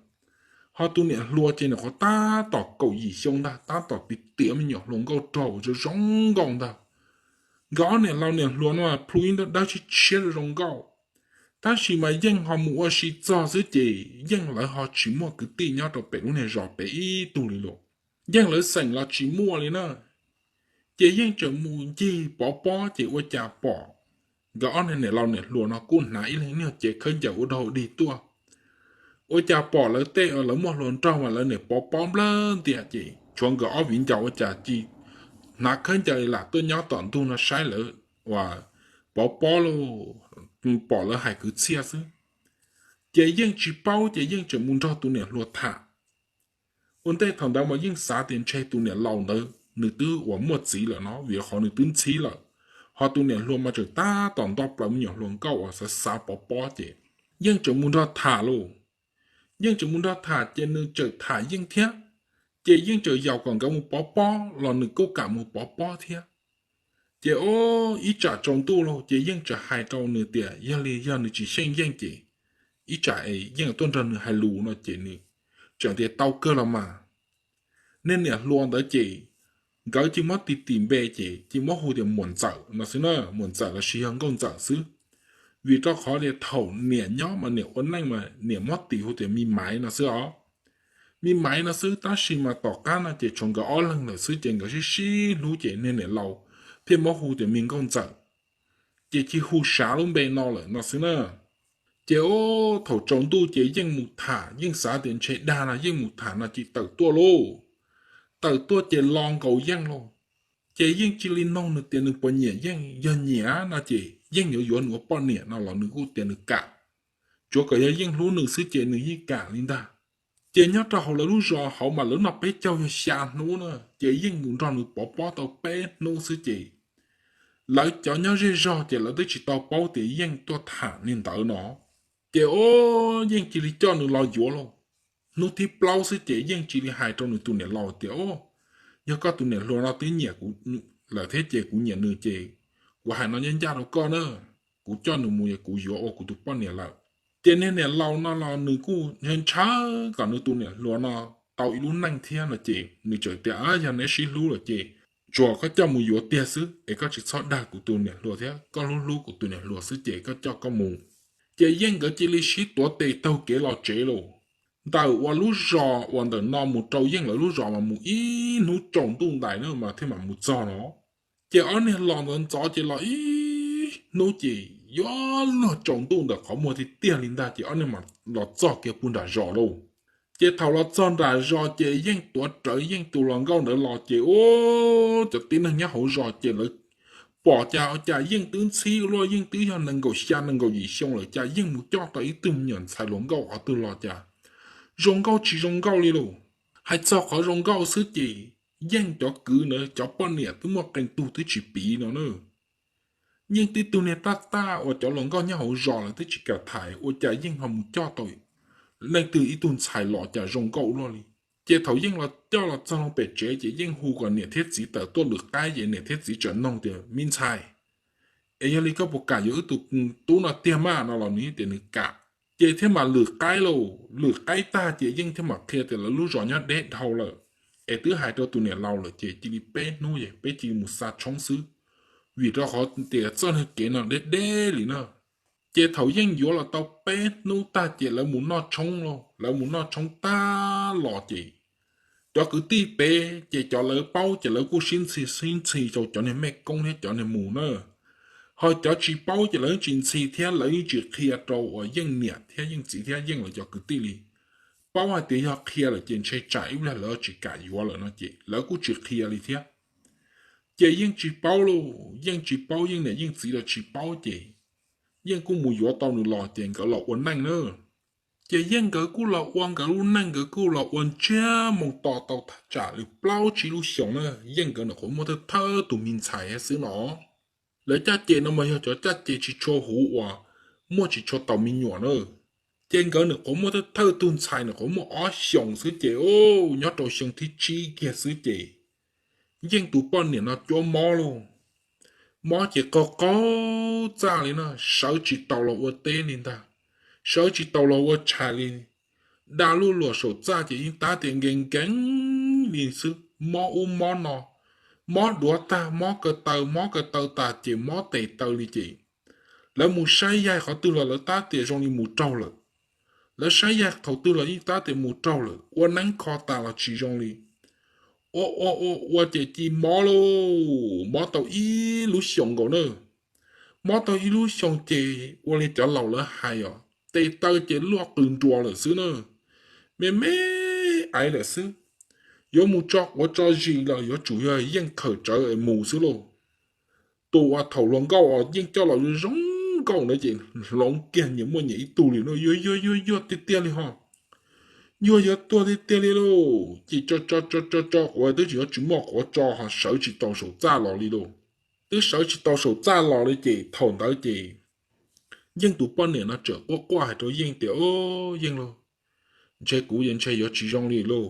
Ho tus niam hluas ces nws qhuav tab tom kaum yim xyoo ntag, tab tom tiav tiav me nyuam hluas nkauj rog zoo zoo nkauj ntag. Nkawd ob niam laus niam hluas no plhu ib nta dawb tshiab tshiab zoo zoo nkauj. Tab sis mas Yeej ho mus ua si txog xwb ces Yeej lawv ho tsis muaj kwv tij nyob rau pem lub niag zos pem ib tug li lawm. Yeej lawv xeem los tsis muaj li na. Ces Yeej tseem mus ncig pov pob ces ua cas pom nkawd ob niag niam laus niam hluas no kuj hnav ib leeg niag cev khaub ncaws ua dog dig tuaj. Ua cas pom lawv tej lawv muaj hluas nraug mas lawv niam pov pob nplawg ntias ces tshuav nkawd ob viv ncaus ua cas cia hnav khaub ncaws lam tuaj nyob tom ntug no saib lawv uas pov pob lauj, pom lawv hais kwv txhiaj xwb. Ces Yeej tsis paub ces Yeej tseem mus nrog tus niam hluas tham. Ua ntej thaum ntawd mas Yeej xav tias ntshe tus niam laus ntawd nws twb uas muaj txiv lawm no vim qhov nws twb ntxhib lawm, ho tus niam hluas mas tseem tab tom nto plaws me nyuam hluas nkauj uas xav xav pov pob ces Yeej tseem mus nrog tham lauj. Yeej tseem mus nrog tham ces nws tseem tham Yeej thiab. Ces Yeej tseem yaum kom nkawd mus pov pob los nws kuj kam mus pov pob thiab. Ces o, ib tsam tsaus ntuj lauj ces Yeej tseem hais rau nws tias yog li yog nws tsis xyeej Yeej ces ib tsam es Yeej tuaj nrog nws hais lus no ces nws tseem tias tau kawg los mas. Niag niam hluas ntawd ces nkawd cia muab tis tim npe ces cia muab hu tias Muam Ntxawm no xwb na, Muam Ntxawm lossis yog Nkauj Ntxawm xwb. Vim rau qhov tias thaum niam nyob mas niam ua neej mas niam muab tis hu tias Me Maiv no xwb os. Me Maiv no xwb tab sis mas tom qab no ces tshuav nkawd ob leeg lawm xwb ces nkawd sib sib hlub ces niag niam laus thiaj muab hu tias Me Nkauj Ntxawm, ces cia hu sav lub npe no lawm no xwb na. Ces o, thaum tsaus ntuj ces Yeej mus tham, Yeej xav tias ntshe dag no Yeej mus tham no ces tawm tuaj lauj. Tawm tuaj ces lo nkaus Yeej lauj. Ces Yeej cia li noog nws tias nws puas nyiam Yeej, yog nyiam no ces Yeej yuav yuav nws ua poj niam no los nws kuj tias nws kam. Tsuav kom yog Yeej hlub nws xwb ces nws yeej kam li ntag. Ces nyob rau hauv lawv lub zos hauv mas lawv noj peb caug yog xya hnub na ces Yeej mus nrog nws pov pob tau peb hnub xwb ces lawv cov nyob zej zog ces lawv twb tsis tau paub tias Yeej tuaj tham li ntawd no. Ces o, Yeej cia li coj nws los yuav lauj. Hnub thib plaub xwb ces Yeej cia li hais rau nws tus niam laus tias o, yog koj tus niam hluas no twb nyiam kuv lawm thiab ces kuv nyiam nws ces kuv hais no ncaj ncaj rau koj na, kuv coj nws mus es kuv yuav ua kuv tus poj niam lawm. Ces niag niam laus no los nws kuj ntshaw kom nws tus niam hluas no tau ib lub neej thiab no ces nws txawm tias yog neb sib hlub lawm ces tsuas koj coj mus yuav tiag xwb es koj tsis txhob dag kuv tus niam hluas thiab, koj hlub hlub kuv tus niam hluas xwb ces koj coj koj mus. Ces Yeej nkawd cia li sib tuav tes taug kev los tsev lauj. Ntawm uas lub zos uas ntawm no mus rau Yeej lawv lub zos mas mus ib hnub tsaus ntuj ntais na mas thiaj mam mus txog no. Ces ob niag los ntxov ntxov ces los ib hnub ces yuav luag tsaus ntuj ntawm qhov muag tiag tiag li ntag ces ob niag mam los txog kiag puag nram zos lauj. Ces thaum los txog nram zos ces Yeej tuav rawv Yeej tus hluas nkauj ntawd los ces u, cov tib neeg nyob hauv zos ces lawv pom cas cas Yeej twb ntxhib ua luaj, Yeej twb yog nees nkaum xya nees nkaum yim xyoo lawm cas Yeej mus coj tau ib tug me nyuam ntxhais hluas nkauj qhov twg los cas zoo nkauj tsis zoo nkauj li lauj. Hais txog qhov zoo nkauj xwb ces Yeej cov kwv ntawd cov poj niam twb muaj qee tug twb tsis piv no na. Yeej tib tug niag tab taj uas cov hluas nkauj nyob hauv zos lawv twb tsis kam tham ua cas Yeej ho mus coj tau leej twg ib tug ntxhais los cas zoo nkauj ua luaj li. Ces thaum Yeej los coj los txog loo pem tsev ces Yeej hu kom niam thiab txiv tawm tuaj lwm qaib ces niam thiab txiv txawm noog tias me ntxhais, es yog li koj puas kam yuav wb tus tub no tiag maj no los nws tias nws kam. Ces thiaj mam lwm qaib lauj, lwm qaib tag ces Yeej thiaj mam qhia tias lawv lub zos nyob deb dhau lawm, es twb hais rau tus niam laus lawm ces cia li peb hnub es peb cia li mus xa tshoob xwb, vim rau qhov tias txoj niag kev no deb deb li na. Ces thaum Yeej yuav los tau peb hnub tag ces lawv mus noj tshoob lauj, lawv mus noj tshoob tag los ces cov kwv tij pem ces cov lawv paub ces lawv kuj sib ntxhi sib ntxhi rau cov niag mej koob thiab cov niag mus na. Ho cov tsis paub ces lawv yeej tsis ntxhi thiab lawv yeej tsis qhia rau uas Yeej niam thiab Yeej txiv thiab Yeej lawv cov kwv tij li. Paub hais tias yog qhia lawm ces ntshe tsam ib pliag lawv tsis kam yuav lawm no ces lawv kuj tsis qhia li thiab. Ces Yeej tsis paub lauj, Yeej tsis paub, Yeej niam Yeej txiv los tsis paub ces Yeej kuj mus yuav tau nws los ces nkawd los ua neej na. Ces Yeej nkawd kuj los ua nkawd lub neej, nkawd kuj los ua ntsiag moo to tau thaj tsam li plaub tsib lub xyoos na. Yeej nkawd nws qhuav muaj thawj thawj tus me ntxhais xwb no. Lawv caj ces no mas yog cov caj ces tsis tshua huv uas muaj tsis tshua tau me nyuam na. Ces nkawd nws qhuav muaj thawj thawj tus ntxhais nws qhuav muaj ob xyoos xwb ces nyob rau xyoo thib tsib kiag xwb ces Yeej tus poj niam no cuab mob lauj. mob ces qaug qaug txaj li na, sawv tsis taus los ua teb li ntag, sawv tsis taus los ua tshais li. Da lub luam saum txaj ces yeej tab tias nkees nkees li xwb, mob ub mob no, mob duav tag, mob ko taw, mob ko taw tas ces mob tes taw li ces lawv mus saib yaig qhov twg los lawv tab tias zoo li mus raug lawm. Lawv saib yaig thaum twg los yeej tab tias mus raug lawm, ua neeb kho tas los tsis zoo li. Ua ua ua ua ces ci mob lauj, mob tau ib lub xyoos nkaus na. Mob tau ib lub xyoos ces ua li cov laus lawv hais os, tes taw ces luaj qws nruas lawm xwb na, me me aiv lawm xwb. Yuav mus tso quav tso zis los yuav tsum yog yeej khawm tsawv es mus xwb lauj. Tus uas thaum hluas nkauj uas yeej coj los zoo nkauj ntawd ces hloov kiag nyias muaj nyias ib tug li no, yuag yuag yuag yuag tiag tiag li ho. Yuag yuav tuag tiag tiag li lauj, ces tso tso tso tso tso quav twb tsis yuav tsis muaj quav tso ho sawv tsis tau saum txaj los li lauj. Twb sawv tsis tau saum txaj los li ces thaum ntawd ces Yeej tus poj niam no txawm quaj quaj hais rau Yeej tias, Au, Yeej lauj, ntshe kuv ntshe yuav tsis zoo li lauj.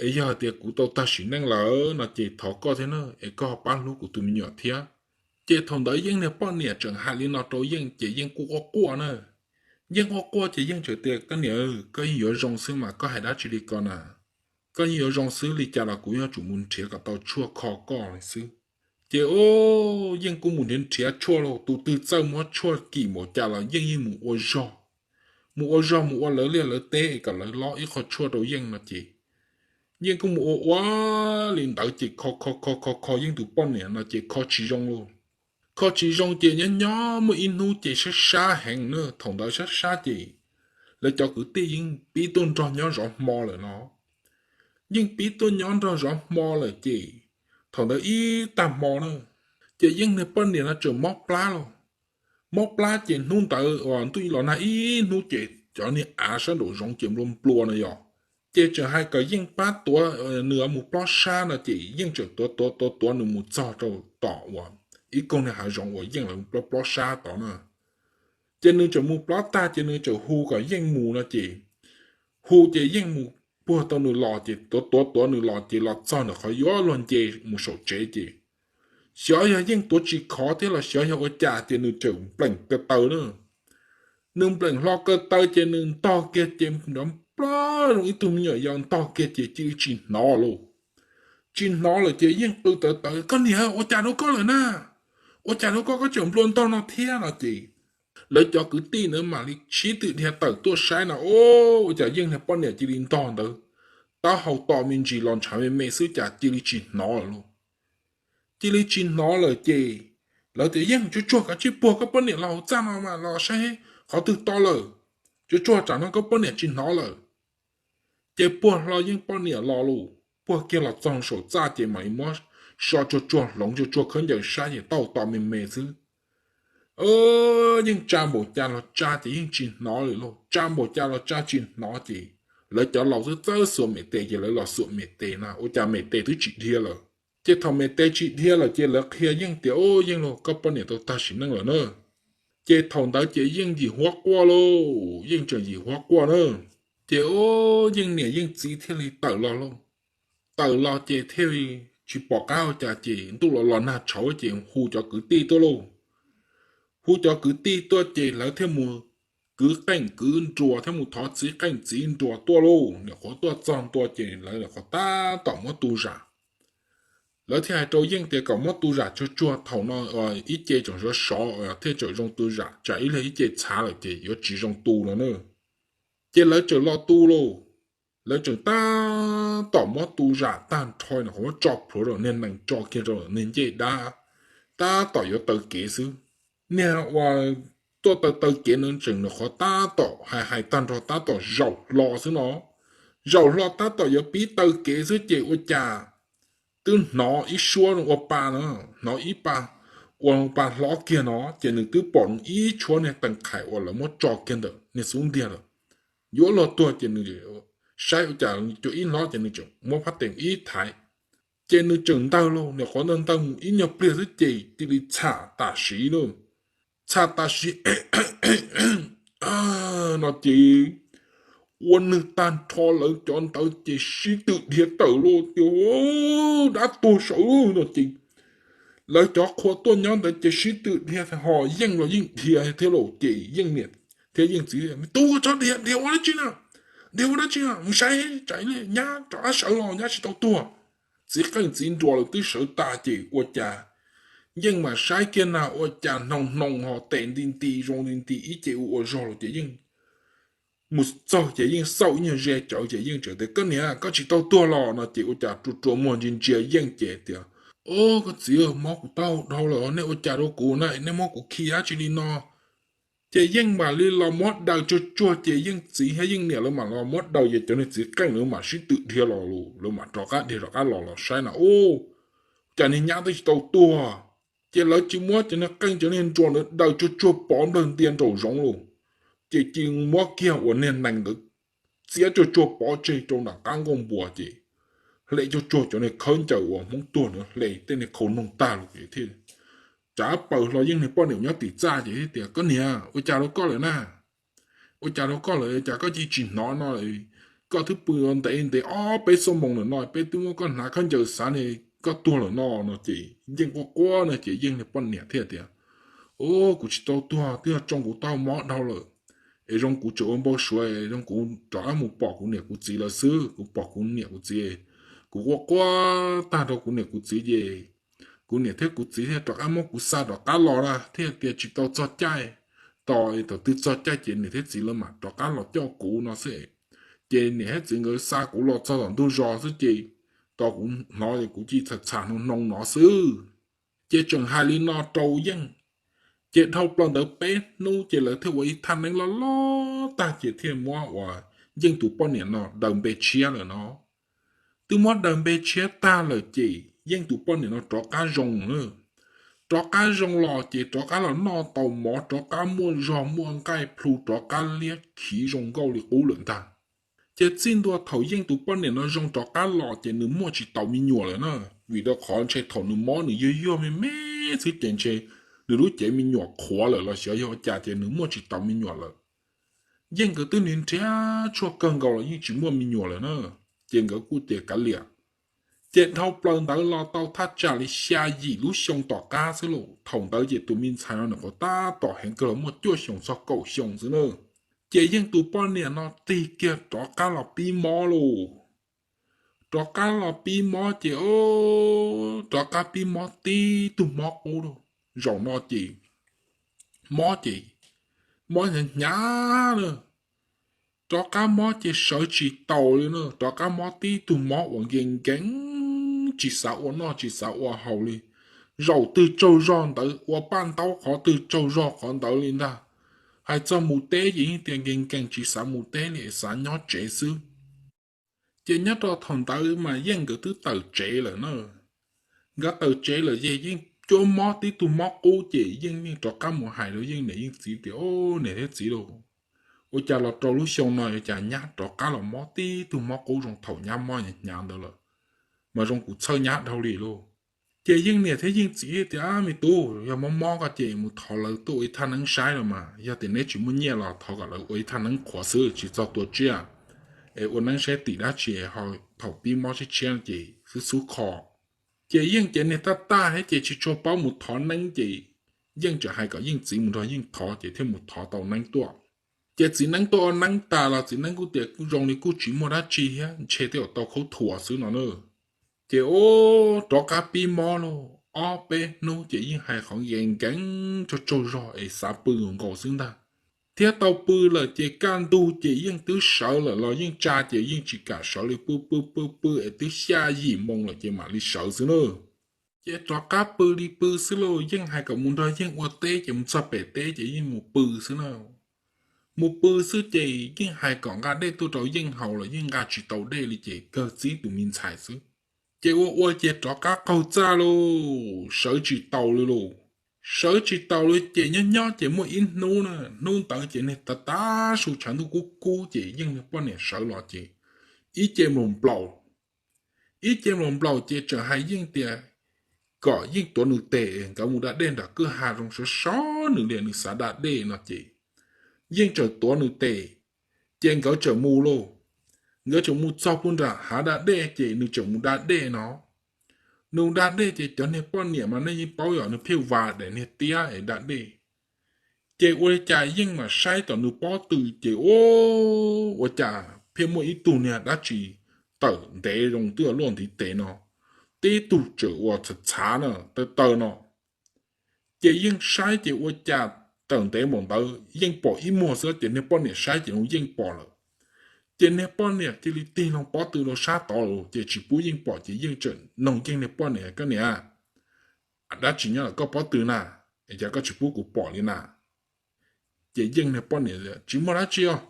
Es yog hais tias kuv tau tag sim neej lawm no ces thov koj thiab na, es koj pab hlub kuv tus me nyuam thiab. Ces thaum ntawd Yeej niag poj niam tseem hais li no rau Yeej ces Yeej kuj quaj quaj na. Yeej quaj quaj ces Yeej txawm tias, Koj niam, koj yeej yuav zoo xwb mas koj hais dab tsi li ko na? Koj yeej yuav zoo xwb li cas los kuv yuav tsum mus nrhiav kom tau tshuaj kho koj li xwb. Ces Yeej kuj mus nrhiav nrhiav tshuaj los tus twg txawj muab tshuaj kim npaum cas los Yeej yeej mus ua zog, mus ua zog mus ua lawv liaj lawv teb kom lawv lob ib qho tshuaj rau Yeej no ces Yeej kuj mus ua ua li ntawd ces kho kho kho kho kho Yeej tus poj niam no ces kho tsis zoo lauj. Kho tsis zoo ces nyob nyob muaj ib hnub ces sab sab heev na, thaum ntawd sab sab ces lawv cov kwv tij yeej pib tuaj nrog nyob zov hmo lawm no. Yeej pib tuaj nyob nrog zov hmo lawm ces thaum ntawd ib tag hmo na, ces Yeej niag poj niam no tseem mob plab los. Mob plab ces hnub ntawd uas ntuj los nag ib hnub ces cov niag av sab nraum zoov ces nplua nplua no yog. Ces tseem hais kom Yeej pab tuav nws mus plob sab no ces Yeej tseem tuav tuav tuav tuav nws mus txog rau tom uas ib koog niag hav zoov uas Yeej lawv plob plob sab tod na. Ces nws tseem mus plob tag ces nws tseem hu kom Yeej mus no ces hu ces Yeej mus puag tau nws los ces tuav tuav tuav nws los ces los txog ntawm qhov yuav luag nce mus saum tsev ces xyov yog Yeej tuav tsis khov thiab los xyov yog ua cas ces nws tseem npleem ko taw na. Nws npleem hlo ko taw ces nws ntog kiag ces nrov nplob zoo ib tug me nyuam yaus ntog kiag ces cia li tsis hnov lauj. Tsis hnov lawm ces Yeej qw tawv tawv, Koj niam, ua cas rau koj lawm na? Ua cas rau koj, koj tseem nplua ntog no thiab no ces lawv cov kwv tij ntawd mam li sib tw dhia tawm tuaj saib no, ua cas Yeej niag poj niam cia li ntog ntawd, taub hau to me ntsis los ntshav me me xwb cas cia li tsis hnov lawm lauj. Cia li tsis hnov lawm ces lawv tias, Yeej, tsuag tsuag kav tsij puag koj poj niam los hauv txaj no mas los saib qhov twg to lawm. Tsuag tsuag tsam no koj poj niam tsis hnov lawm. Ces puag hlo Yeej poj niam los lauj, puag kiag los txog saum txaj ces mam li muab so tsuag tsuag hloov tsuag tsuag khaub ncaws saib ces taub hau to me me xwb. Yeej tsa npaum cas los tsa ces yeej tsis hnov lawm lauj, tsa npaum cas los tsa tsis hnov ces lawv cov laus twb txawj xuas mem tes ces lawv los xuas mem tes na, ua cas mem tes twb tsis dhia lawm. Ces thaum mem tes tsis dhia lawm ces lawv qhia Yeej tias, Au, Yeej lauj, koj poj niam tau tag sim neej lawm na. Ces thaum ntawd ces Yeej yim huab quaj lauj, Yeej tseem yim huab quaj na. Ces Yeej niam Yeej txiv thiaj li tawm los lauj. Tawm los ces thiaj li tsis pom qab ua cas ces ntuj los los nag tshauv ces hu cov kwv tij tuaj lauj. Hu cov kwv tij tuaj ces lawv thiaj mus kwv qeej kwv nruas thiab mus thov txiv qeej txiv nruas tuaj lauj. Nyuam qhuav tuaj txog ntua ces lawv nyuam qhuav tab tom muab tu zam. Lawv thiaj hais rau Yeej tias kom muab tu zam tsuag tsuag, thaum no ib ce tseem sov sov thiaj tseem zoo tu zam, tsam ib leeg ib ce txhav lawm ces yuav tsis zoo tu no na. Ces lawv tseem los tu lauj. Lawv tseem tab tom muab tu zam tag nrho, nyuam qhuav muab tso plhuav rau niag nees, tso kiag rau niag ncej dab, tab tom yuav taw kev xwb. Niag uas tuaj taw taw kev no tseem nyuam qhuav tab tom hais hais tag nrho tab tom zaum hlo xwb no. Zaum hlo tab tom yuav pib taw kev xwb ces ua cas twb hnov ib suab ua pa no, hnov ib pa ua pa hlob kiag no ces nws twb pom ib tshuab niag tees qhais uas lawv muab tso kiag ntawm niag xub ntiag lawm. Yuav luag tuag ces nws saib ua cas cua ib hlob ces nws tseem muab phab tes ib thaiv. Ces nws tseem ntawg lauj, nyuam qhuav ntawg ntawg mus ib nyuag pliag xwb ces cia li txham tam sim lauj. Txham tam sim no ces ua nws tag nrho lawv cov ntawd ces sib tw dhia tawm lauj, tias, Dab tuag saud no ces Lawv cov qhua tuaj nyob ntawd ces sib tw dhia ho Yeej los yeej dhia thiab lauj. Ces Yeej niam thiab Yeej txiv, Me tub, koj txhob dhia, dhia ua dab tsi na? Dhia ua dab tsi na? Mus saib tsam nyab rov qab sawv los nyab tsis tau tuag. Txiv qeej txiv nruas lawv twb sawv tas ces ua cas Yeej mam saib kiag na ua cas hnoos hnoos ho tes nti nti zoo nti nti ib ce ua ua zog los ces Yeej mus txog ces Yeej xauj ib nyuag ze cawv ces Yeej tseem tias, Koj niam, koj tsis tau tuag los? No ces ua cas rua rua muag ntsia ntsia Yeej ces tias, Au, koj txiv, mob kuv taub hau dhau lawm, nej ua cas rau kuv na, nej muab kuv khi dab tsi li no? Ces Yeej mam li los muab daws tsuag tsuag ces Yeej txiv thiab Yeej niam lawv mam los muab daws ces cov niag txiv qeej lawv mam sib tw dhia los, lawv mam rov qab dhia rov qab los los saib na, Ua cas niag nyab twb tsis tau tuag. Ces lawv tsis muab cov niag qeej cov niag nruas ntawd daws tsuag tsuag pov nplawg ntia nraum zoov lauj. Ces cia muab kiag ua niag nees ntawd txiav tsuag tsuag pov tseg rau nram qab nkuaj npua ces hle tsuag tsuag cov niag khawb ncaws uas Hmoob tuag ntawd, hle tej niag khau noog tag los ces thiaj tsav plaws hlo Yeej niag poj niam nyob tim txaj ces thiaj tias, Koj niam, ua cas rau koj lawm na? Ua cas rau koj lawm, cas koj cia tsis hnov no? Koj twb pw ntev ntev ob peb xuab moos lawm no, peb twb muab koj hnav khaub ncaws xav ne, koj tuag lawm no? No ces Yeej quaj quaj no ces Yeej niag poj niam thiaj tias, Au, kuv tsis tau tuag, twb yog tsoo kuv taub hau mob dhau lawm, es zoo kuv tseem ua npau suav, zoo kuv rov qab mus pom kuv niam kuv txiv lawv xwb, kuv pom kuv niam kuv txiv, kuv quaj quaj tag rau kuv niam kuv txiv ces kuv niam thiab kuv txiv thiaj rov qab muab kuv xa rov qab los na, thiaj tias tsis tau txog caij, tos thaum twg txog caij ces niam thiab txiv lawv mam rov qab los coj kuv no xwb. Ces niam thiab txiv nkawd xa kuv los txog tom ntug zos xwb ces tos kuv hnov es kuv cia txham txham hnoos hnoos no xwb. Ces tseem hais li no rau Yeej. Ces dhau plaws ntawd peb hnub ces lawv thiaj ua ib thaj neeb loj loj tag ces thiaj muab uas Yeej tus poj niam no daws npe tshiab lawm no. Twb muab daws npe tshiab tag lawm ces Yeej tus poj niam no rov qab zoo na. Rov qab zoo los ces rov qab los noj tau mov, rov qab muaj zog muaj nqaij plhu, rov qab liab khiv zoo nkauj li qub lawm ntag. Ces txij ntua thaum Yeej tus poj niam no zoo rov qab los ces nws muaj tsis taus me nyuam lawm na, vim rau qhov ntshe thaum nws mob nws yuag yuag me me xwb ces ntshe nws lub cev me nyuam qhuav lawm los xyov yog ua cas ces nws muaj tsis taus me nyuam lawm. Yeej nkawd twb nrhiav tshuaj kawg nkaus los yeej tsis muaj me nyuam lawm na, ces nkawd kuj tias kav liam. Ces dhau plaws ntawd los tau thaj tsam li xya yim lub xyoo tom qab xwb lauj. Thaum ntawd ces tus me ntxhais no nws nyuam qhuav tab tom heev kawg los muaj cuaj xyoos txog kaum xyoo xwb na. Ces Yeej tus poj niam no tig kiag rov qab los pib mob lauj. Rov qab los pib mob ces rov qab pib mob tib tug mob qub lauj. Zaum no ces mob ces mob hnyav hnyav na. Rov qab mob ces sawv tsis taus li na, rov qab mob tib tug mob uas nkees nkees, tsis xav ua noj tsis xav ua haus li. Zaum twg tsaug zog ntawd, ua paj ntaub qhov twg tsaug zog qhov ntawd li ntag. Hais txog mus teb ces yeej tias nkees nkees tsis xav mus teb li, xav nyob tsev xwb. Ces nyob rau thaum ntawd mas Yeej nkawd twb tawm tsev lawm na. Nkawd tawm tsev lawm ces Yeej cuab mob tib tug mob qub ces Yeej yeej rov qab mus hais rau Yeej niam Yeej txiv tias, Au, niam thiab txiv lauj, ua cas los rau lub xyoo no ua cas nyab rov qab los mob tib tug mob qub zoo thaum nyab mob hnyav hnyav ntawd lawm, mas zoo kuv txhawj nyab dhau li lauj. Ces Yeej niam thiab Yeej txiv tias, Me tub, yog mob mob koj ces mus thov lawv tuaj ua ib thaj neeb saib los mas, yog tias neb tsis muaj nyiaj los thov kom lawv ua ib thaj neeb qhuav xwb tsis txog tua tsiaj, es ua neeb saib tim dab tsi ho thaum pib mob tshiab tshiab ces xub xub kho. Ces Yeej ces niag taj taj thiab ces tsis tshua paub mus thov neeb ces Yeej tseem hais kom Yeej txiv mus nrog Yeej thov ces thiaj mus thov tau neeb tuaj. Ces txiv neeb tuaj ua neeb tas los txiv neeb kuj tias kuj zoo li kuj tsis muaj dab tsi thiab, ntshe tej zaum tau khaub thuas xwb no na. Ces ua rov qab pib mob lauj, ob peb hnub ces yeej hais qhov nkees nkees tsaug tsaug zog es xav pw nkaus xwb ntag. Thiab tau pw lawm ces kaj ntug ces yeej twb sawv lawm los yeej tsa ces yeej tsis kam sawv li, pw pw pw pw es twb xya yim moo lawm ces mam li sawv xwb na. Ces rov qab pw li pw xwb lauj, yeej hais kom mus nrog yeej ua teb ces mus txog pem teb ces yeej mus pw xwb na. Mus pw xwb ces yeej hais kom nqa dej tuaj rau yeej haus los yeej nqa tsis tau dej li ces kawg txib tus me ntxhais xwb. Ces ua ua ces rov qab qaug txaj lauj, sawv tsis taus li lauj. Sawv tsis taus li ces nyob nyob ces muaj ib hnub na, hnub ntawd ces niag tav tav su tshav ntuj kub kub ces yeej niag poj niam sawv los ces ib ce nplaum nplaum. Ib ce nplaum nplaum ces tseem hais yeej tias kom yeej tuav nws tes nkawd mus da dej nram kwj ha zoo sov sov nws li nws xav da dej no ces yeej tseem tuav nws tes, ces nkawd tseem mus lauj. Nkawd tseem mus txog puag nram hav da dej ces nws tseem mus da dej no. Nws da dej ces cov niag poj niam mas nej yeej paub yom, nws pheej vas daim niag tiab es da dej. Ces ua li cas Yeej mam saib tom nws pob tw ces ua, ua cas pheej muaj ib tug niag dab tsi tawm ntev zoo twb luaj ntiv tes no, tib tug tseem uas txhav txhav na, tawv tawv no. Ces Yeej saib ces ua cas tawm ntev npaum ntawd Yeej pom ib muag xwb ces niag poj niam saib ces nug Yeej pom lawm. Ces niag poj niam cia li tig loo pob tw rau sab tod lawm ces tsis pub Yeej pom ces Yeej tseem nug Yeej niag poj niam, koj niam, dab tsi nyob ntawm koj pob tw na, es cas koj tsis pub kuv pom li na? Ces Yeej niag poj niam, tsis muaj dab tsi os,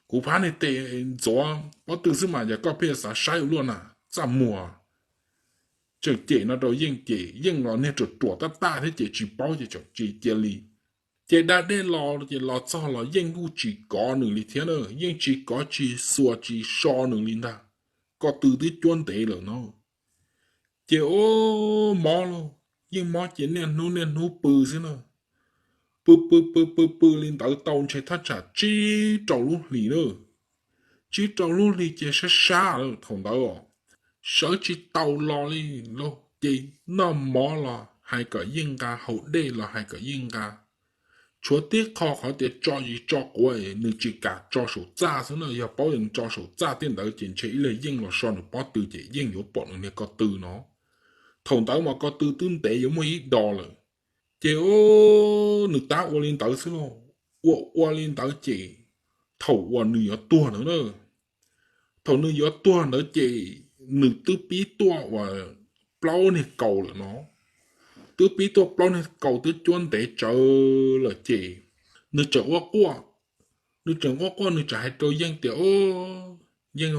kuv phab niag tes ntxuav pob tw xwb mas, yog koj pheej xav saib ua luaj na, txaj muag. Tseem cem no rau Yeej ces Yeej los niag ruam ruam tab taj thiab ces tsis paub ces tseem tsis cia li. Ces da dej los ces los txog los Yeej kuj tsis kov nws li thiab na, Yeej tsis kov tsis xuas tsis so nws li ntag, ko tw twb cuab ntev lawm no. Ces ua, mob lauj, Yeej mob ces niaj hnub niaj hnub pw xwb na. Pw pw pw pw pw li ntawd tau ntshe thaj tsam tsib rau lub hlis na. Tsib rau lub hlis ces sab sab lawm thaum ntawd os, sawv tsis taus los li lauj, ces noj mov los hais kom Yeej nqa, haus dej los hais kom Yeej nqa, tshuav tib qho qhov tias tso tsis tso quav es nws tsis kam tso saum txaj xwb na, yog paub tias nws tso saum txaj tej ntawd ces ntshe ib leeg Yeej los so nws pob tw ces Yeej yuav pom nws niag ko tw no. Thaum ntawd mas ko tw twb ntev yuav muaj ib do lawm. Ces nws tab ua li ntawd xwb lauj, ua ua li ntawd ces thaum uas nws yuav tuag ntawd na, thaum nws yuav tuag ntawd ces nws twb pib tuaj uas plaub niag kaus lawm no. Twb pib tuaj plaub niag kaus twb cuab ntev tsawv lawm ces nws tseem ua quaj. Nws tseem quaj quaj nws tseem hais rau Yeej tias, Yeej,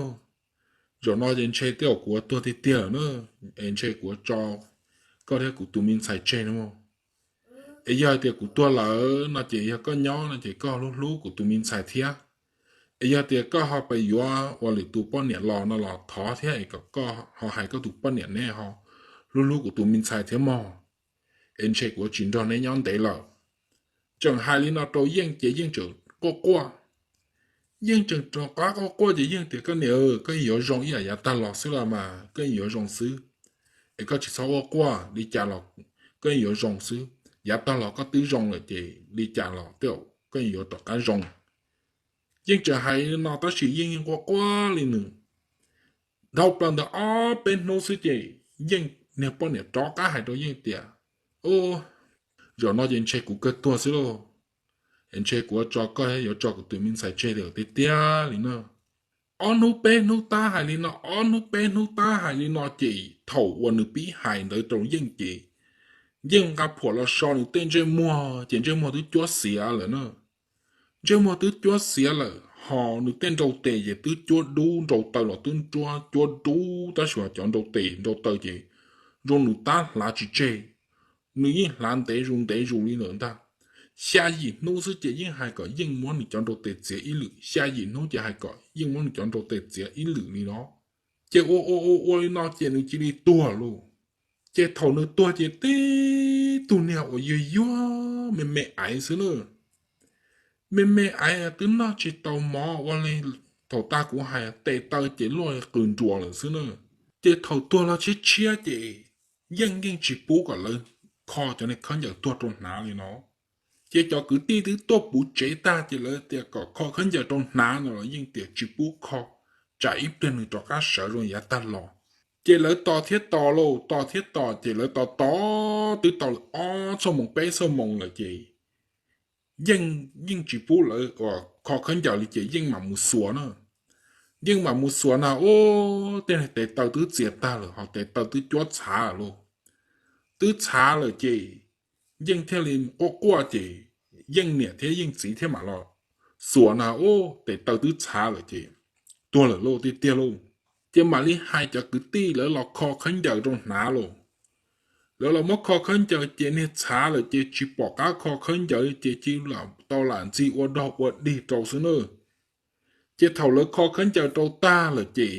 zaum no ces ntshe tej zaum kuv yuav tuag tiag tiag lawm na, es ntshe kuv yuav tso koj thiab kuv tus me ntxhais tseg no. Es yog tias kuv tuag lawm no ces yog koj nyob no ces koj hlub hlub kuv tus me ntxhais thiab. Es yog tias koj ho pais yuav ua lwm tus poj niam los no los thov thiab es kom koj ho hais koj tus poj niam neb ho hlub hlub kuv tus me ntxhais thiab mog. Es ntshe kuv yuav tsis nrog neb nyob ntev lawm. Tseem hais li no rau Yeej ces Yeej tseem quaj quaj. Yeej tseem rov qab quaj quaj ces Yeej tias, koj niam, koj yuav zoo ib yam yav tag los xwb los mas, koj yuav zoo xwb. Es koj tsis txhob quaj quaj, li cas los koj yuav zoo xwb. Yav tag los koj twb zoo lawm ces li cas los tej zaum koj yuav rov qab zoo. Yeej tseem hais li no tab sis Yeej yeej quaj quaj li nws. Dhau plaws ntawd ob peb hnub xwb ces Yeej niag poj niam rov qab hais rau Yeej tias, zaum no ces ntshe kuv kawg tuag xwb lauj. Es ntshe kuv yuav tso koj thiab yuav tso kuv tus me ntxhais tseg tiag tiag li na. Ob hnub peb hnub tab hais li no, ob hnub peb hnub tab hais li no ces thaum uas nws pib hais ntawd rau Yeej ces Yeej nqa phuam los so nws tej ntsej muag ces ntsej muag twb cuab xiav lawm na. Ntsej muag twb cuab xiav lawm ho nws tej nrau tes ces twb cuab dub, nrau taw los twb nruab cuab dub tab sis cov nrau tes nrau taw ces zoo nws tab hlav tsis tseg. Nws yeej hlav ntev zus ntev zus li lawm ntag. Xya yim hnub xwb ces yeej hais kom Yeej muab nws cov nrau tes txiav ib lwm, xya yim hnub ces hais kom Yeej muab nws cov nrau tes txiav ib lwm li no. Ces ua ua ua ua li no ces nws cia li tuag lauj. Ces thaum nws tuag ces tib tug niag uas yuag yuag me me aiv xwb na. Me me aiv twb noj tsis tau mov ua li thaum tas kuv hais, tes taw ces luaj qws nruas lawm xwb na. Ces thaum tuag los tshiab tshiab ces Yeej yeej tsis pub kom lawv kho cov niag khaub ncaws tuag rau hnav li no. Ces cov kwv tij twb tuaj puv tsev tag ces lawv tias kom kho khaub ncaws rau hnav no los Yeej tias tsis pub kho, tsam ib pliag nws rov qab sawv zoo yav tag los. Ces lawv tos thiab tos lauj, tos thiab tos ces lawv tos tos twb tau ob xuab moos peb xuab moos lawm ces Yeej yeej tsis pub lawv uas kho khaub ncaws li ces Yeej mam mus xuas na. Yeej mam mus xuas na, ub, tej tes taw twb txias tag lawm ho tes taw twb cuab txhav lawm lauj. Twb txhav lawm ces Yeej thiaj li quaj quaj ces Yeej niam thiab Yeej txiv thiaj mam los xuas na, ub, tes taw twb txhav lawm ces tuag lawm lauj, tiag tiag lauj. Ces mam li hais cov kwv tij lawv los kho khaub ncaws rau hnav lauj. Lawv los muab kho khaub ncaws ces niag txhav lawm ces tsis pom qab kho khaub ncaws ces cia li tau lam ntxig ua dog ua dig rau xwb na. Ces thaum lawv kho khaub ncaws rau tag lawm ces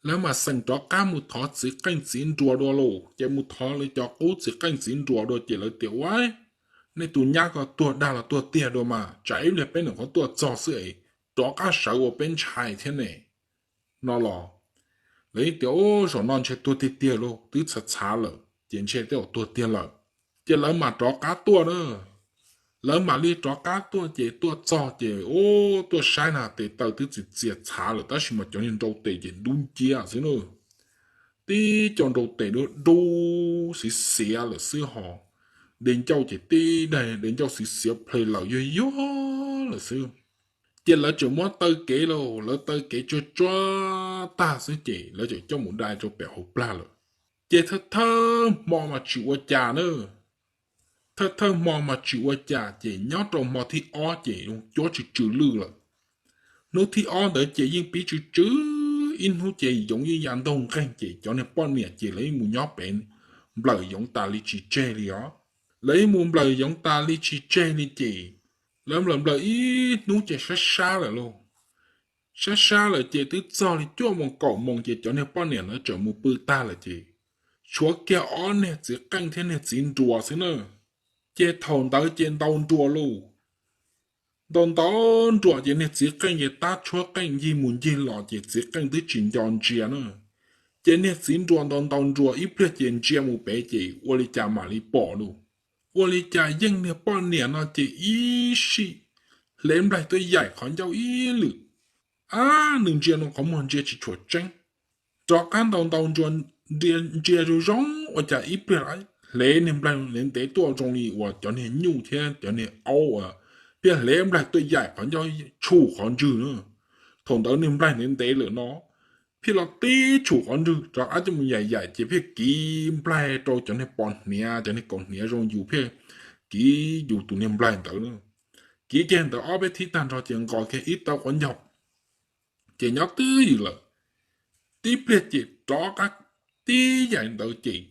lawv mam xeem rov qab mus thov txiv qeej txiv nruas dua lauj. Ces mus thov lawv cov qub txiv qeej txiv nruas dua ces lawv tias, ua, nej tus nyab ko tuag dag los tuag tiag dua mas, tsam ib pliag peb nyuam qhuav tuaj txog xwb es rov qab sawv ua peb ntshai thiab ne, no los. Lawv yeej tias, Ub, zaum no ntshe tuag tiag tiag lauj, twb txhav txhav lawm ces ntshe tej zaum tuag tiag lawm. Ces lawv mam rov qab tuaj na. Lawv mam li rov qab tuaj ces tuaj txog ces, ub, tuaj saib na, tes taw twb txias txias txhav lawm tab sis mas cov niag nrau tes ces dub nciab xwb na. Tib co nrau tes dub dub xiav xiav lawm xwb ho. De ncauj ces tib daim de ncauj xiav xiav ple lawm yuag yuag lawm xwb. Ces lawv tseem muab taw kev lauj, lawv taw kev tsuag tsuag tag xwb ces lawv tseem coj mus dai rau pem hauv plag lawm. Ces thawj thawj hmo mas tsis ua cas na. Thawj thawj hmo mas tsis ua cas ces nyob rau hmo thib ob ces zoo cuab tsw tsw lwj lawm. Hnub thib ob ntawd ces yeej pib tsw tsw, ib hnub ces yoov yeej ya ntaug nqeeg ces cov niag poj niam ces lawv yeej mus nyob pem nplawm yoov tas li tsis tseg li os. Lawv yeej mus nplawm yoov tas li tsis tseg li ces lawv nplawm nplawm ib hnub ces sab sab lawm lauj. Sab sab lawm ces twb txog li cuaj moos kaum moos ces cov niag poj niam ntawd tseem mus pw tag lawm ces tshuav kiag ob niag txiv qeej thiab niag txiv nruas xwb na. Ces thaum ntawd ces ntaus nruas lauj. Ntaus ntaus nruas ces niag txiv qeej ces tab tshuab qeej ncig mus ncig los ces txiv qeej twb tsis nco ntsia na. Ces niag txiv nruas ntaus ntaus nruas ib pliag ces ntsia mus pem ces ua li cas mam li pom lauj. Ua li cas yeej niag poj niam no ces ib sij hle nplaig tuaj yaim qhov ncauj ib lwm. Ab, nws ntsia no qhov muag ntsia tsis tshua tseeb. Rov qab ntaus ntaus nruas, ntsia zoo zoo ua cas ib pliag hle niag nplaig ntev ntev tuaj zoo li uas cov niag nyuj thiab cov niag aub uas pheej hle nplaig tuaj yaim qhov ncauj tshum qhov ntswg na. Thaum ntawd niag nplaig ntev ntev lawm no pheej los tib tshum qhov ntswg rov qab coj mus yaim yaim ces pheej kiv nplaig rau cov niag pos hniav cov niag kaus hniav zoo yus pheej kiv yus tus niag nplaig ntawd na. Kiv kiag ntawd ob peb thib tag nrho ces nqos kiag ib tawb quav ncaug ces nyob twj ywm lawm. Tib pliag ces rov qab tib yaim ntawd ces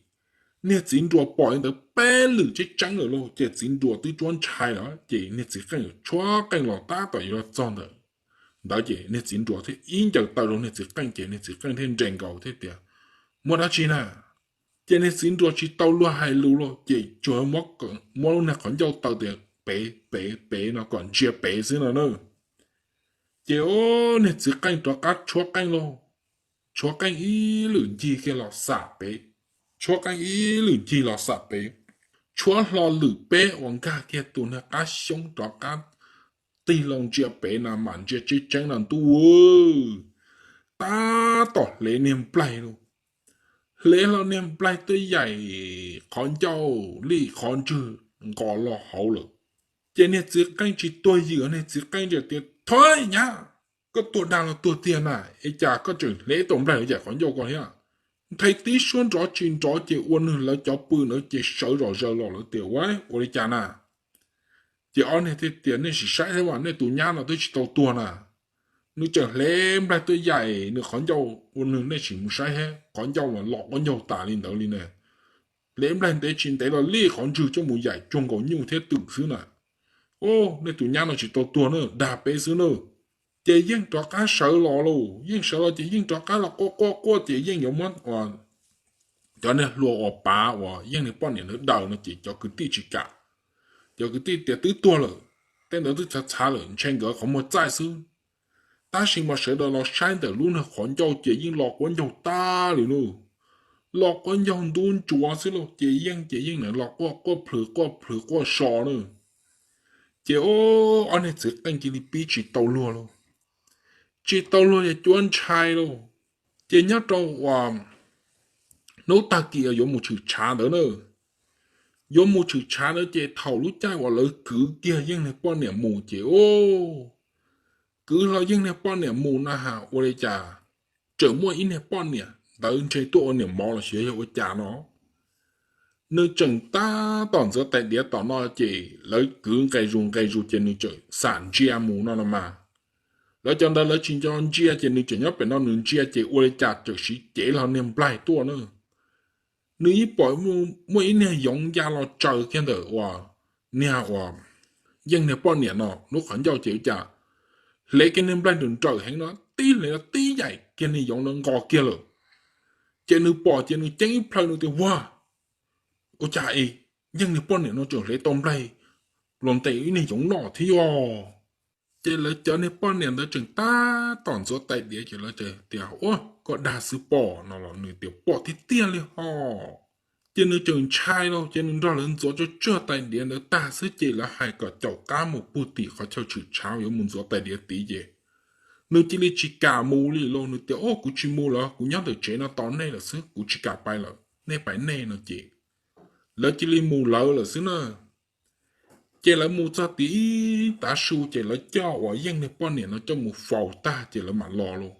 niag txiv nruas pom li ntawd peb lwm tseeb tseeb lawm lauj ces txiv nruas twb tsuab ntshai lawm ces niag txiv qeej tshuab qeej los tab tom yuav los txog ntawd. Ntawd ces niag txiv nruas thiaj ib ncaws taw rau niag txiv qeej ces niag txiv qeej thiaj nres nkaus thiab tias, Muaj dab tsi na? Ces niag txiv nruas tsis tau luag hais lus lauj ces tsuas muab lub niag qhov ncauj taw tias, Pem, pem, pem no kom ntsia pem xwb no na. Ces niag txiv qeej rov qab tshuab qeej lauj, tshuab qeej ib lwm ncig kiag los xam pem, tshuab qeej ib lwm ncig los xam pem, tshuab hlo lwm peb uas nkag kiag tus niag qab xyoob rov qab tig loo ntsia pem na mam ntsia tseeb tseeb no ntuj, tab tom hle niag nplaig lauj. Hle hlo niag nplaig tuaj yaim qhov ncauj li qhov ntswg nqos los hauv lawm. Ces niag txiv qeej tsis tuag ywm, niag txiv qeej txawm tias, Thov nyab, koj tuag dag los tuag tiag na, es cas koj tseem hle tau nplaig los yaim qhov ncauj koj thiab? Nthe tib suab nrov tsis nrov ces ua nws lawv cov pw ntawd ces sawv zom zaws los lawv tias, Ua, ua li cas na? Ces ob niag thiaj tias, Nej sim saib thiab mas, nej tus nyab no twb tsis tau tuag na. Nws tseem hle nplaig tuaj yaim nws qhov ncauj ua nws, nej sim mus saib thiab, qhov ncauj mas los quab ncaug tas li ntawd li ne. Hle nplaig ntev tsis ntev los li qhov ntswg coj mus yaim cuag nkaus nyuj thiab twm xwb na. Ub, nej tus nyab no tsis tau tuag na, dag peb xwb na. Ces yeej rov qab sawv los lauj, yeej sawv los ces yeej rov qab los quaj quaj quaj ces yeej yuav muab cov niag hlua uas pav uas yeej niag poj niam ntawd daws no ces cov kwv tij tsis kam. Cov kwv tij tias, Twb tuag lawm, tej ntawd twb txhav txhav lawm, ntshe nkawd qhov muag txaij xwb. Tab sis mas sawv daws los saib ntawm lub niag qhov ncauj ces yeej los quab ncaug tag li lauj. Los quab ncaug ntub ntsuav xwb lauj, ces yeej ces yeej los quaj quaj plhws quaj plhws quaj so na. Ces ob niag txiv qeej cia li pib tsis tau luag lauj. Tsis tau luag ces cuab ntshai lauj. Ces nyob rau uas hnub tag kis yuav mus tshwm tshav ntawd na, yuav mus tshwm tshav ntawd ces thaum lub caij uas lawv kwv kiag yeej niag poj niam mus ces kwv hlo yeej niag poj niam mus na has ua li cas tseem muaj ib niag poj niam ntawd ntshe tuaj ua niam mov los sis yog ua cas no, nws tseem tab tom ntxuav tais diav tom no ces lawv kwv nqes zus nqes zus ces nws tseem xam ntsia mus no no mas. Lawv cov ntawd lawv tsis nco ntsia ces nws tseem nyob pem no nws ntsia ces ua li cas tseem siv cev hlo niag nplaig tuaj na. Nws yeej pom muaj ib niag yoov ya los tsaws kiag ntawm uas niag uas yeej niag poj niam no lub qhov ncauj ces ua cas hle kiag niag nplaig nrawm nrawm heev no tib hle tib yaim kiag niag yoov no nqos kiag lawm. Ces nws pom ces nws ceeb ib plhaw nws tias, Ua, ua cas es yeej niag poj niam no tseem hle tau nplaig los ntes ib niag yoov noj thiab yog? Ces lawv cov niag poj niam ntawd tseem tab tom ntxuav tais diav ces lawv tias, Ua, koj dag xwb pob? No los nws tias, Pom tiag tiag li hos. Ces nws tseem ntshai lauj, ces nws nrog lawv ntxuav tsuag tsuag tais diav ntawd tag xwb ces lawv hais kom caum qab mus pug tim qhov chaw tshwm tshav yuav mus ntxuav tais diav tid ces nws cia li tsis kam mus li lauj. Nws tias, Ua, kuv tsis mus lawm, kuv nyob ntawm tsev no tos nej lawm xwb, kuv tsis kam pais lawm, nej pais nej. No ces lawv cia li mus lawv lawm xwb na. Ces lawv mus txog tim ib tav su ces lawv coj uas Yeej niag poj niam no coj mus faus tag ces lawv mam los lauj.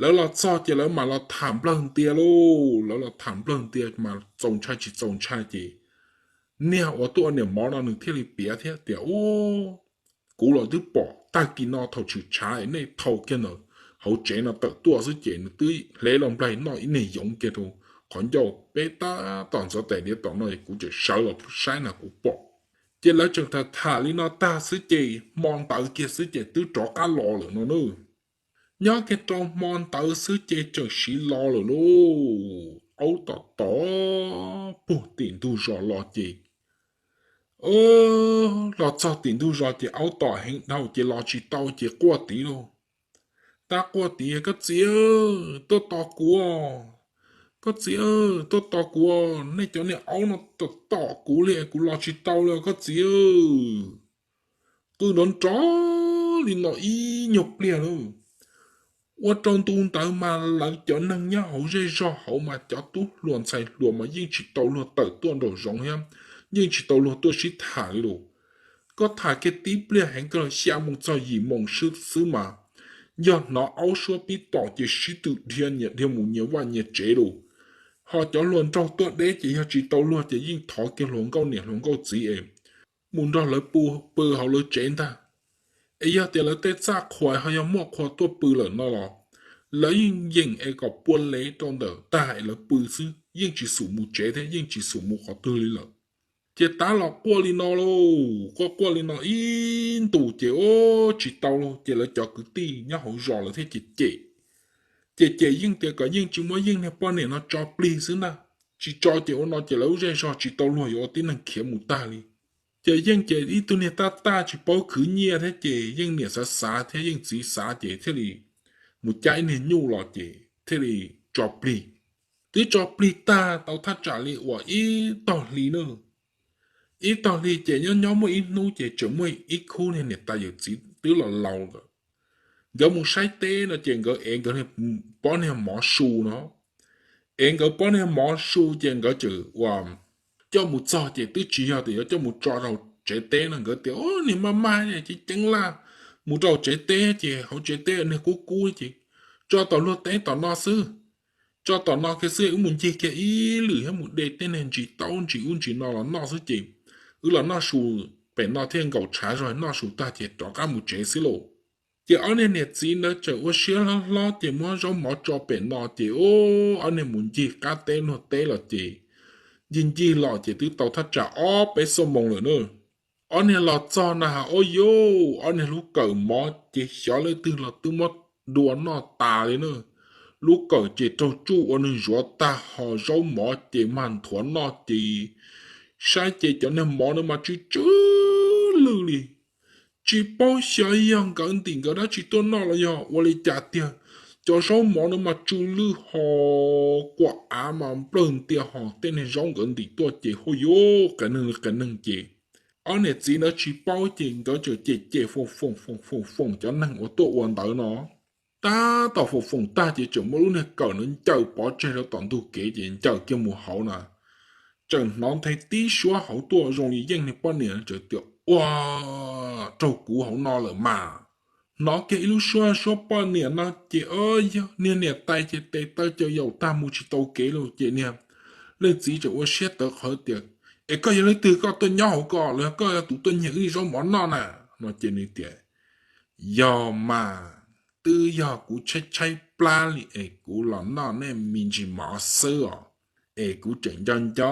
Lawv los txog ces lawv mam los tham nplawg ntia lauj. Lawv los tham nplawg ntia mas txaus ntshai tsis txaus ntshai ces niag uas tuaj ua niam mov no nws thiaj li piav thiab tias, Ua, kuv los twb pom tag kis no thaum tshwm tshav es nej thau kiag ntawm hauv tsev no tawm tuaj xwb ces nws twb hle los nplaig noj ib niag yoov kiag rau qhov ncauj. Peb tab tom ntxuav tais diav tom no es kuv tseem sawv los saib na kuv pom. Ces lawv tseem tham tham li no tag xwb ces hmo ntawd kiag xwb ces twb rov qab los lawm no na. Nyob kiag rau hmo ntawd xwb ces tseem siv los lawm lauj. Aub tom tom puag tim ntug zos los ces, los txog tim ntug zos ces aub tom heev dhau ces los tsis tau ces quaj tid lauj. Tab quaj tid, Koj txiv, tuaj tos kuv. Koj txiv, tuaj tos kuv, nej cov niag aub no tom kuv li kuv los tsis tau li koj txiv. Qw nrov nrov li no ib nyuag pliag lauj. Ua rau ntu ntawd mas lawv cov neeg nyob hauv zej zog hauv mas cov tub hluas ntxhais hluas mas yeej tsis tau luag tawm tuaj nraum zoov thiab yeej tsis tau luag tuaj sib tham li lauj. Koj tham kiag tib pliag heev kawg xya moo txog yim moo xwb mas yog hnov aub suab pib tom ces sib tw dhia nyias dhia mus nyias vaj nyias tsev lauj. Ho cov hluas nraug tuaj deb ces yog tsis tau luag ces yeej thov kiag hluas nkauj niam hluas nkauj txiv es mus nrog lawv pw hauv lawv tsev ntag. Es yog tias lawv tej txaj qhua ho yog muaj qhua tuaj pw lawm no los lawv yeej yeem es kom pua lev rau ntawm tag es lawv pw xwb, yeej tsis xum mus tsev thiab yeej tsis xum mus qhov twg li lawm. Ces tab los quaj li no lauj, quaj quaj li no ib ntus ces ua tsis tau lauj, ces lawv cov kwv tij nyob hauv zos lawv thiaj cem cem. Ces cem yeej tias kom yeej tsis muab yeej niag poj niam no tso plig xwb ntag, tsis tso ces ua no ces lawv lub zej zog tsis tau luag yuav ua tib neeg khiav mus tag li. Ces yeej ces ib tug niag tab taj tsis paub khwv nyiaj thiab ces yeej niam xav xav thiab yeej txiv xav ces thiaj li mus cab ib niag nyuj los ces thiaj li tso plig. Twb tso plig tag tau thaj tsam li uas ib tog hli na. Ib tog hli ces nyob nyob muaj ib hnub ces tseem muaj ib khub niag niam tais yawm txiv twb los laus lawm. Nkawd mus saib teb no ces nkawd ev nkawd pob niag mov su no. Ev nkawd pob niag mov su ces nkawd tseem ua coj mus txog ces twb tsis yog tias yuav coj mus tso rau tsev teb no, nkawd tias, Niag maj maj ceev ceev laj, mus rau tsev teb ces hauv tsev teb niag kub kub ces tso tom luag teb tom no xwb. Tso tom no kiag xwb wb mus ncig kiag ib lwm thiab mus de tej niag ntsis taub ntsis ub ntsis no los noj xwb ces wb los noj su pem no thiaj nkaum tshav zog, noj su tag ces rov qab mus tsev xwb lauj. Ces ob niag niam txiv ntawd tseem ua siab hlob hlob ces muab zaub mov tso pem no ces ob niag mus ncig qab teb luag teb los ces ncig ncig los ces twb tau thaj tsam ob peb xuab moos lawm na. Ob niag los txog na has, ua yuj, ob niag lub kawm mov ces xyov leej twg los twb muab dua noj tas li na. Lub kawm ces raug tsuj ua nws zuav tag ho zaub mov ces mag nthuav noj ces saib ces cov niag mov no mas tsw tsw lwj li. Tsis paub xyov yog nkawd ntim nkawd dab tsi tuaj noj los yog ua li cas tiag, cov zaub mov no mas tsw lwj ho quam av mas nplawg ntia ho tej niag zaub nkawd ntim tuaj ces hu yuj qias neeg li qias neeg ces ob niam txiv ntawd tsis paub ces nkawd tseem cem cem foom foom foom foom foom cov neeg uas tuaj ua ntawd no. Tab tom foom foom tag ces tseem muaj lub niag kawm no ncaws pov tseg rau tom ntug kev ces ncaws kiag mus hauv na, tseem hnov nthe tib suab hauv tuaj zoo li yeej niag poj niam tseem tias, Ua, raug kuv hauv no lawm mas. Hnov kiag ib lub suab suab poj niam no ces yog niag niam tais ces tes taw caws yaum tag mus tsis tau kev lauj ces niag leej txiv tseem ua siab tawv qhawv tias, Es koj yog leej twg koj tuaj nyob hauv ko los yog koj yog tus tuaj nyiag wb zaub mov noj na? No ces nws tias, Yog mas, twb yog kuv tshaib tshaib plab li es kuv los noj nej me ntsis mov xwb os, es kuv tseem nco nco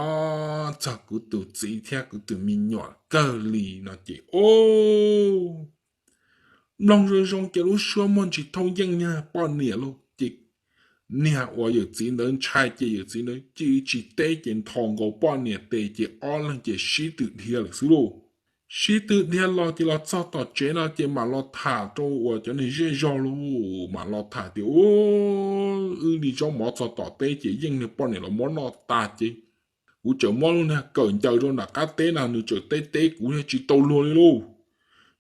txog kuv tus txiv thiab kuv tus me nyuam kawg li. No ces ub, mloog zoo zoo ces lub suab muaj ntsis thooj yeej niag poj niam lauj ces niag uas yawm txiv ntawd ntshai ces yawm txiv ntawd cia li tsis teb ces nthos nkaus poj niam tes ces ob leeg ces sib tw dhia lawm xwb lauj. Sib tw dhia los ces los txog tom tsev no ces mam los tham rau uas cov neeg zej zog lauj, mam los tham tias, u, wb li zaub mov txog tom teb ces yeej niag poj niam los muab noj tas ces kuv tseem muab lub niag kawm ncaws rau nram qab teb na, nws tseem teb teb kuv thiaj tsis tau luag li lauj.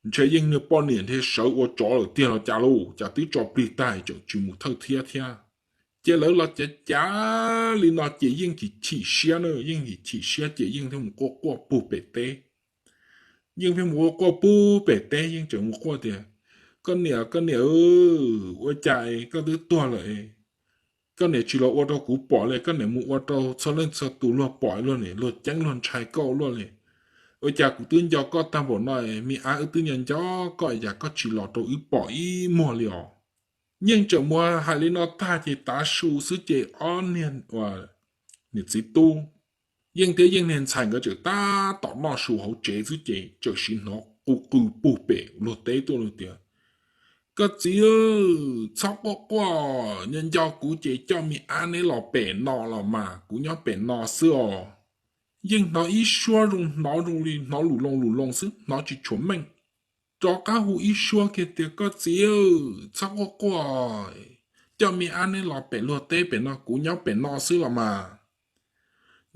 Ntshe yeej niag poj niam nrhiav sawv ua tsov lawm tiag los cas lauj, cas twb tso plig tag tseem tsis mus thawj thiab thiab. Ces lawv los cav cav li no ces yeej chim chim siab na, yeej chim chim siab ces yeej thiaj mus quaj quaj puag pem teb. Yeej thiaj mus quaj quaj puag pem teb, yeej tseem mus quaj tias, koj niam, koj niam, ua cas koj twb tuag lawm, koj niam tsis los ua rau kuv pom li, koj niam mus ua rau txhua leej txhua tus luag pom luag niam luag ceeb luag ntshai koj luaj li. Ua cas kuv twb nco koj tag npaum no, me ab wb twb nco nco koj cas koj tsis los rau wb pom ib muag li os. Yeej tseem mus hais li no tag ces tav su xwb ces ob niag niam txiv tub, Yeej thiab Yeej niag ntxhais nkawd tseem tab tom noj su hauv tsev xwb ces txawm sim hnov qw qw puag pem luag teb tuaj tias, koj txiv, txhob quaj quaj, nco nco kuv ces coj me ab neb los pem no los mas, kuv nyob pem no xwb os. Yeej hnov ib suab zoo, hnov zoo li hnov lus loo lus loo xwb, hnov tsis tshua meej. Rov qab hu ib suab kiag tias, koj txiv, txhob quaj quaj, coj me ab neb los pem luag teb pem no, kuv nyob pem no xwb los mas.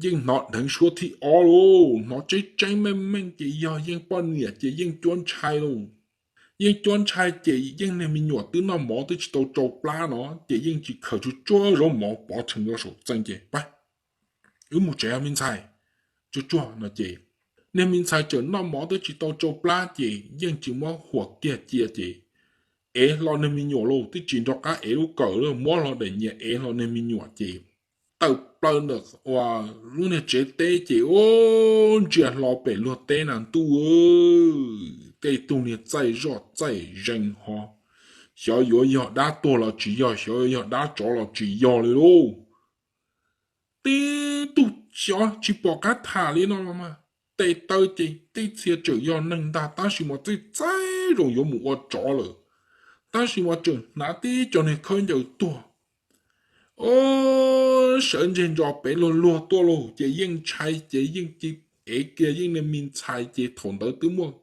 Yeej hnov dheev suab thib ob lauj, hnov tseeb tseeb meej meej ces yog Yeej poj niam ces Yeej cuab ntshai lauj. Yeej cuab ntshai ces Yeej niag me nyuam twb noj mov twb tsis tau tsau plab no ces Yeej tsis khaws tsuag tsuag zaub mov pov rhees rau saum txee ces pab, wb mus tsev me ntxhais, tsuag tsuag no ces niag me ntxhais tseem noj mov twb tsis tau tsau plab ces Yeej tsis muab huam kiag cia ces ev hlo niag me nyuam lauj, twb tsis nrov qab ev lub kawm, muab hlo daim nyias ev hlo niag me nyuam ces tawm plaws ntawm uas lub niag tsev teb ces ub, ntsia hlo pem luag teb na ntuj, tej tug niag txaij zoj txaij zees ho, xyov yuav yog dab tuag los tsis yog, xyov yuav yog dab tsov los tsis yog li lauj. Tib tug xyov tsis pom qab tham li no los mas, tes taw ces tej txhia tseem yog neeg ntag, tab sis mas txaij txaij zoo yuav mus ua tsov lawm, tab sis mas tseem hnav tib co niag khaub ncaws tuag. Ub, sawv ntseg ntso pem luag luag tuaj lauj, ces Yeej ntshai ces Yeej cia ev kiag Yeej niag me ntxhais ces thaum ntawd twb muaj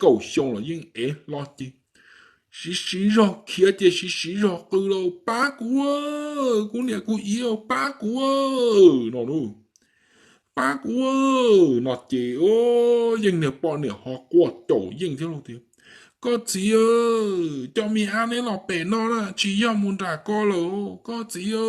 kaum xyoo los Yeej ev hlo ces siv siv zog khiav ces siv siv zog qw lauj, pab kuv, kuv niam kuv txiv, pab kuv no lauj, pab kuv no ces Yeej niag poj niam ho quaj caum Yeej thiab lauj tias, koj txiv, coj me ab neb los pem no na, tsis yog mus nram ko lawm koj txiv.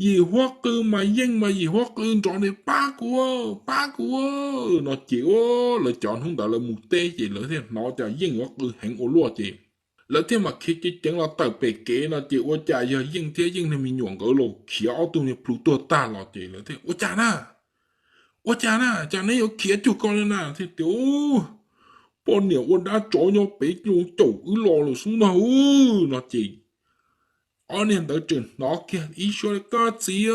Yim huab qw mas Yeej mas yim huab qw nrov ni, pab kuv, pab kuv no ces ub, lawv cov hnub ntawd lawv mus teb ces lawv thiaj hnov cas Yeej huab qw heev ua luaj ces lawv thiaj mam khiav ceev ceev los tawm pem kev no ces ua cas yog Yeej thiab Yeej niag me nyuam nkawd los khiav ob tug niag plhu tuag tag los ces lawv thiaj, ua cas na, ua cas na, cas neb yuav khiav cuag ko li na? Thiaj tias, poj niam ua dab tsov nyob pem caum wb los lawm xwb ntag no ces ob niag ntawd tseem hnov kiag ib suab, koj txiv,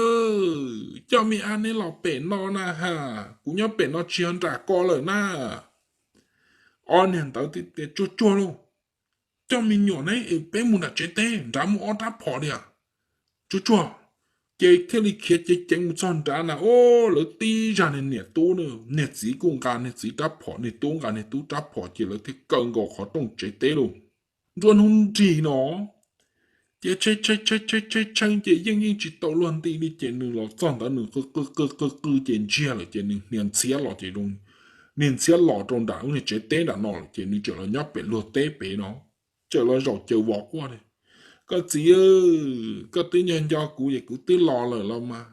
coj me ab neb los pem no na ha, kuv nyob pem no tsis yog nram ko lawm na. Ob niag ntawd thiaj tias, tsuag tsuag lauj, coj me nyuam neb es peb mus nram tsev teb nrad muaj ob rab phom tiag, tsuag tsuag. Ces thiaj li khiav ceev ceev mus txog nrad na, ub, lawv tib zaj niag niam tub, niag txiv kuj nqa niag txiv rab phom, niag tub nqa niag tub rab phom ces lawv thiaj kaw nkaus qhov rooj tsev teb lauj. Nruab hnub nrig no ces tshee tshee tshee ces Yeej yeej tsis tau luag nti li ces nws los txog ntawd nws qw qw qw qw qw ces ntsiag lawm ces nws hnia ntxhiab los ces, niag ntxhiab los rau nram lub niag tsev teb nram no lawm ces nws tseem los nyob pem luag teb pem no, tseem los zaum caws vos quaj, koj txiv, koj twb nco nco kuv es kuv twb los lawm los mas,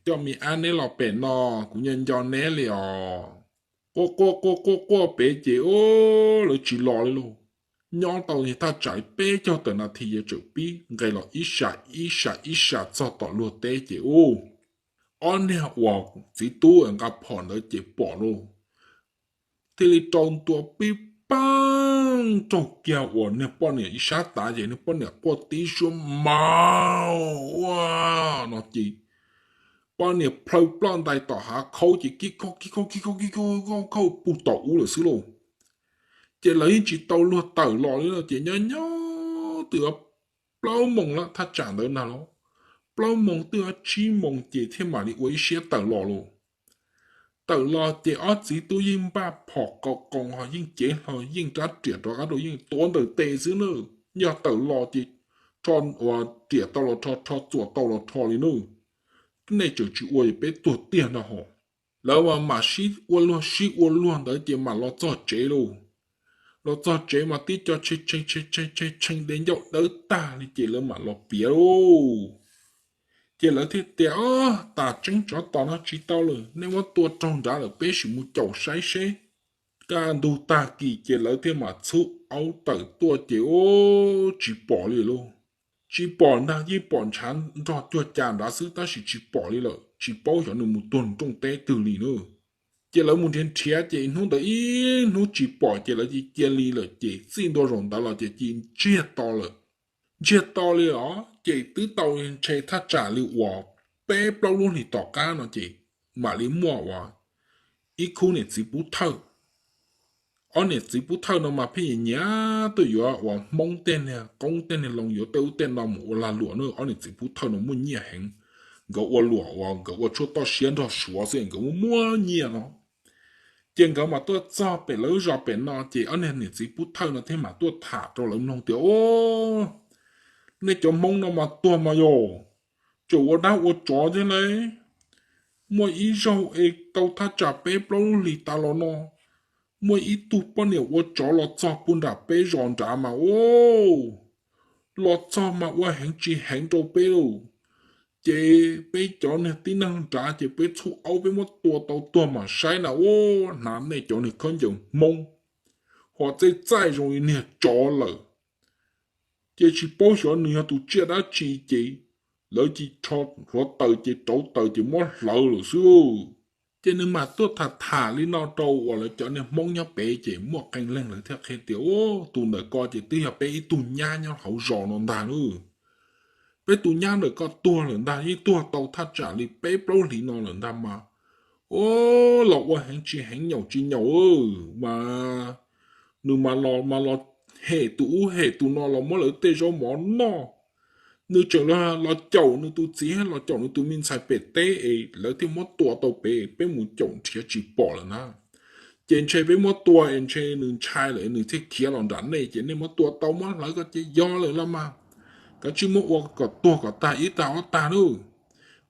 coj me ab neb los pem no, kuv nco nco neb li os. Quaj quaj quaj quaj quaj pem ces ub, lawv tsis los li lauj. Nyob tau niag thaj tsam peb caug tawm nas this ces tseem pib nqes los ib sab ib sab ib sab txog tom luag teb ces ub, ob niag uas txiv tub nqa phom ntawd ces pom lauj, thiaj li rau ntua pib peeb raug kiag uas niag poj niam ib sab tav ces niag poj niam quaj tib suab mas ua no ces poj niam plhaw ploj ntais tom hav khaub ces kib khauj kib khauj kib khauj kib khauj khauj puag tom ub lawm xwb lauj. Ces lawv yeej tsis tau luag tawm los li lauj, ces nyob nyob twb plaub moos lawm thaj tsam ntawd na los, plaub moos twb tsib moos ces thiaj mam li ua ib siab tawm los lauj. Tawm los ces ob txiv tub yeej npaj phom qos qoos ho yeej cev hlo yeej rab riam rov qab rau yeej tuav ntawm tes xwb na. Yog tawm los ces rho, ua, riam tau los rho, rho txuas tau los rho li na. Nej tseem tsis ua es peb tuag tiag no ho. Lawv mas mam sib ua luag sib ua luag ntawd ces mam los txog tsev lauj. Los txog tsev mas tib co tshee tshee tshee tshee de ncauj dawb tag li ces lawv mam los piav lauj. Ces lawv thiaj tias, Ob, tas tseeb tsov tom no tsis tau lawm, nej muab tua raug nrad lawm peb sim mus caum saib seb. Kaj ntug tag kis ces lawv thiaj mam txhub aub tawm tuaj ces, ub, tsis pom li lauj. Tsis pom ntag, yeej pom ntshav nrog cuag cas nrad xwb tab sis tsis pom li lawm, tsis paub xyov nws mus tuag nrooj teb twg li na. Ces lawv mus nrhiav nrhiav ces hnub ntawd ib hnub tsis pom ces lawv cia li lawm ces txij ntua zaum ntawd los ces cia ntsiag to lawm. Ntsiag to li os ces twb tau ntshe thaj tsam li uas peb plaub lub hlis tom qab no ces mam li muaj uas ib khub niam txiv pub thawj. Ob niam txiv pub thawj no mas pheej nyiam nyiam tuaj yuav uas Hmoob tej niag qoob tej niag loo yuav tej ub tej no mus ua lag luam na. Ob niam txiv pub thawj no muaj nyiaj heev, nkawd ua luam uas nkawd ua tshuaj toj siab nrog Suav xwb nkawd muaj muaj nyiaj no. Ces nkawd mam tuaj txog pem lawv lub zos pem no ces ob niag niam txiv pub thawj no thiaj mam tuaj tham rau lawv mloog tias, Ub, nej cov Hmoob no mas tuag mas yog tseem ua dab ua tsov thiab lauj. Muaj ib zaug es tau thaj tsam peb plaub lub hlis tas los no, muaj ib tug poj niam ua tsov los txog puag nram peb zos nrad mas, ub, los txog mas ua heev tsis heev rau peb lauj. Ces peb cov niag tib neeg nrad ces peb txhub aub peb muab tua tau tuag mam saib na, ub, hnav nej cov niag khaub ncaws Hmoob ho txej txaij zoo li niag tsov lawm. Ces tsis paub xyov nws yog tus tsiaj dab tsi ces lawv cia rho hluav taws ces rauv taws ces muab hlawv lawm xwb. Ces nws mam tuaj tham tham li no rau uas lawv cov niag Hmoob nyob pem ces muaj qee leej lawv thiaj qhia tias, Ub, tus ntawm ko ces twb yog peb ib tug nyab nyob hauv zos no ntag lauj. Peb tus nyab ntawm ko tuag lawm ntag, yeej tuag tau thaj tsam li peb plaub hlis no lawm ntag mas, ub, los ua heev tsis heev nyaum tsis nyaum mas nws mas los mas los hem tus ub hem tus no los muab lawv tej zaub mov noj. Nws tseem los caum nws tus txiv los caum nws tus me ntxhais pem teb es lawv thiaj muab tua tau pem, peb mus caum nrhiav tsis pom lawm na. Ces ntshe peb muab tua es ntshe nws ntshai lawm nws thiaj khiav los nram nej ces nej muab tua tau muab hlawv ko ces yog lawm los mas. Kav tsij muab ua kom tuag kom tag ib tag ob tag nawb.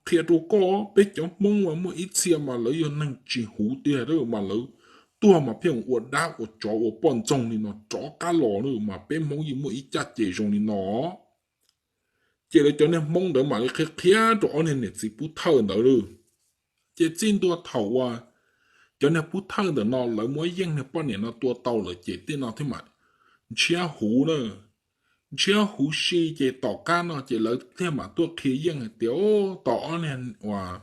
Qhia rau koj, peb cov Hmoob mas muaj ib txhia mas lawv yog neeg tsis huv tiag mas lawv tuag mas pheej ua dab ua tsov ua poj ntxoog li no rov qab los na mas peb Hmoob yeej muaj ib caj ces zoo li no. Ces lawv cov niag Hmoob ntawd mam li qhia qhia rau ob niag niam txiv pub thawj ntawd lauj. Ces txij ntua thaum uas cov niag pub thawj ntawm no lawv muab Yeej niag poj niam no tua tau lawm ces tej no thiaj mam ntshiab huv na. Ntshiab huv si ces tom qab no ces lawv thiaj mam tuaj qhia Yeej hais tias, Ub, tos ob niag uas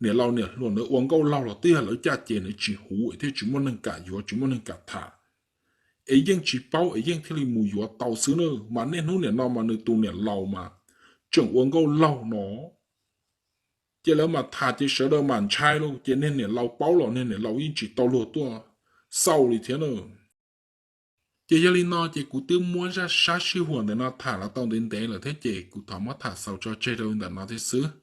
niam laus niam hluas ntawd ua nkauj laug los twb yog lawv caj ces nws tsis huv thiaj tsis muaj neeg kam yuav tsis muaj neeg kam tham. Es Yeej tsis paub es Yeej thiaj li mus yuav tau xwb na. Mas niaj hnub niam no mas nws tus niam laus mas tseem ua nkauj laug no. Ces lawv mam tham ces sawv daws mam ntshai lauj, ces niag niam laus paub los niag niam laus yeej tsis tau luag tuaj xauj li thiab na. Ces yog li no ces kuv twb muab zaj sab sij huam ntawm no tham los tau ntev ntev lawm thiab ces kuv thov muab tham xaus tso tseg rau ntawm no thiab xwb.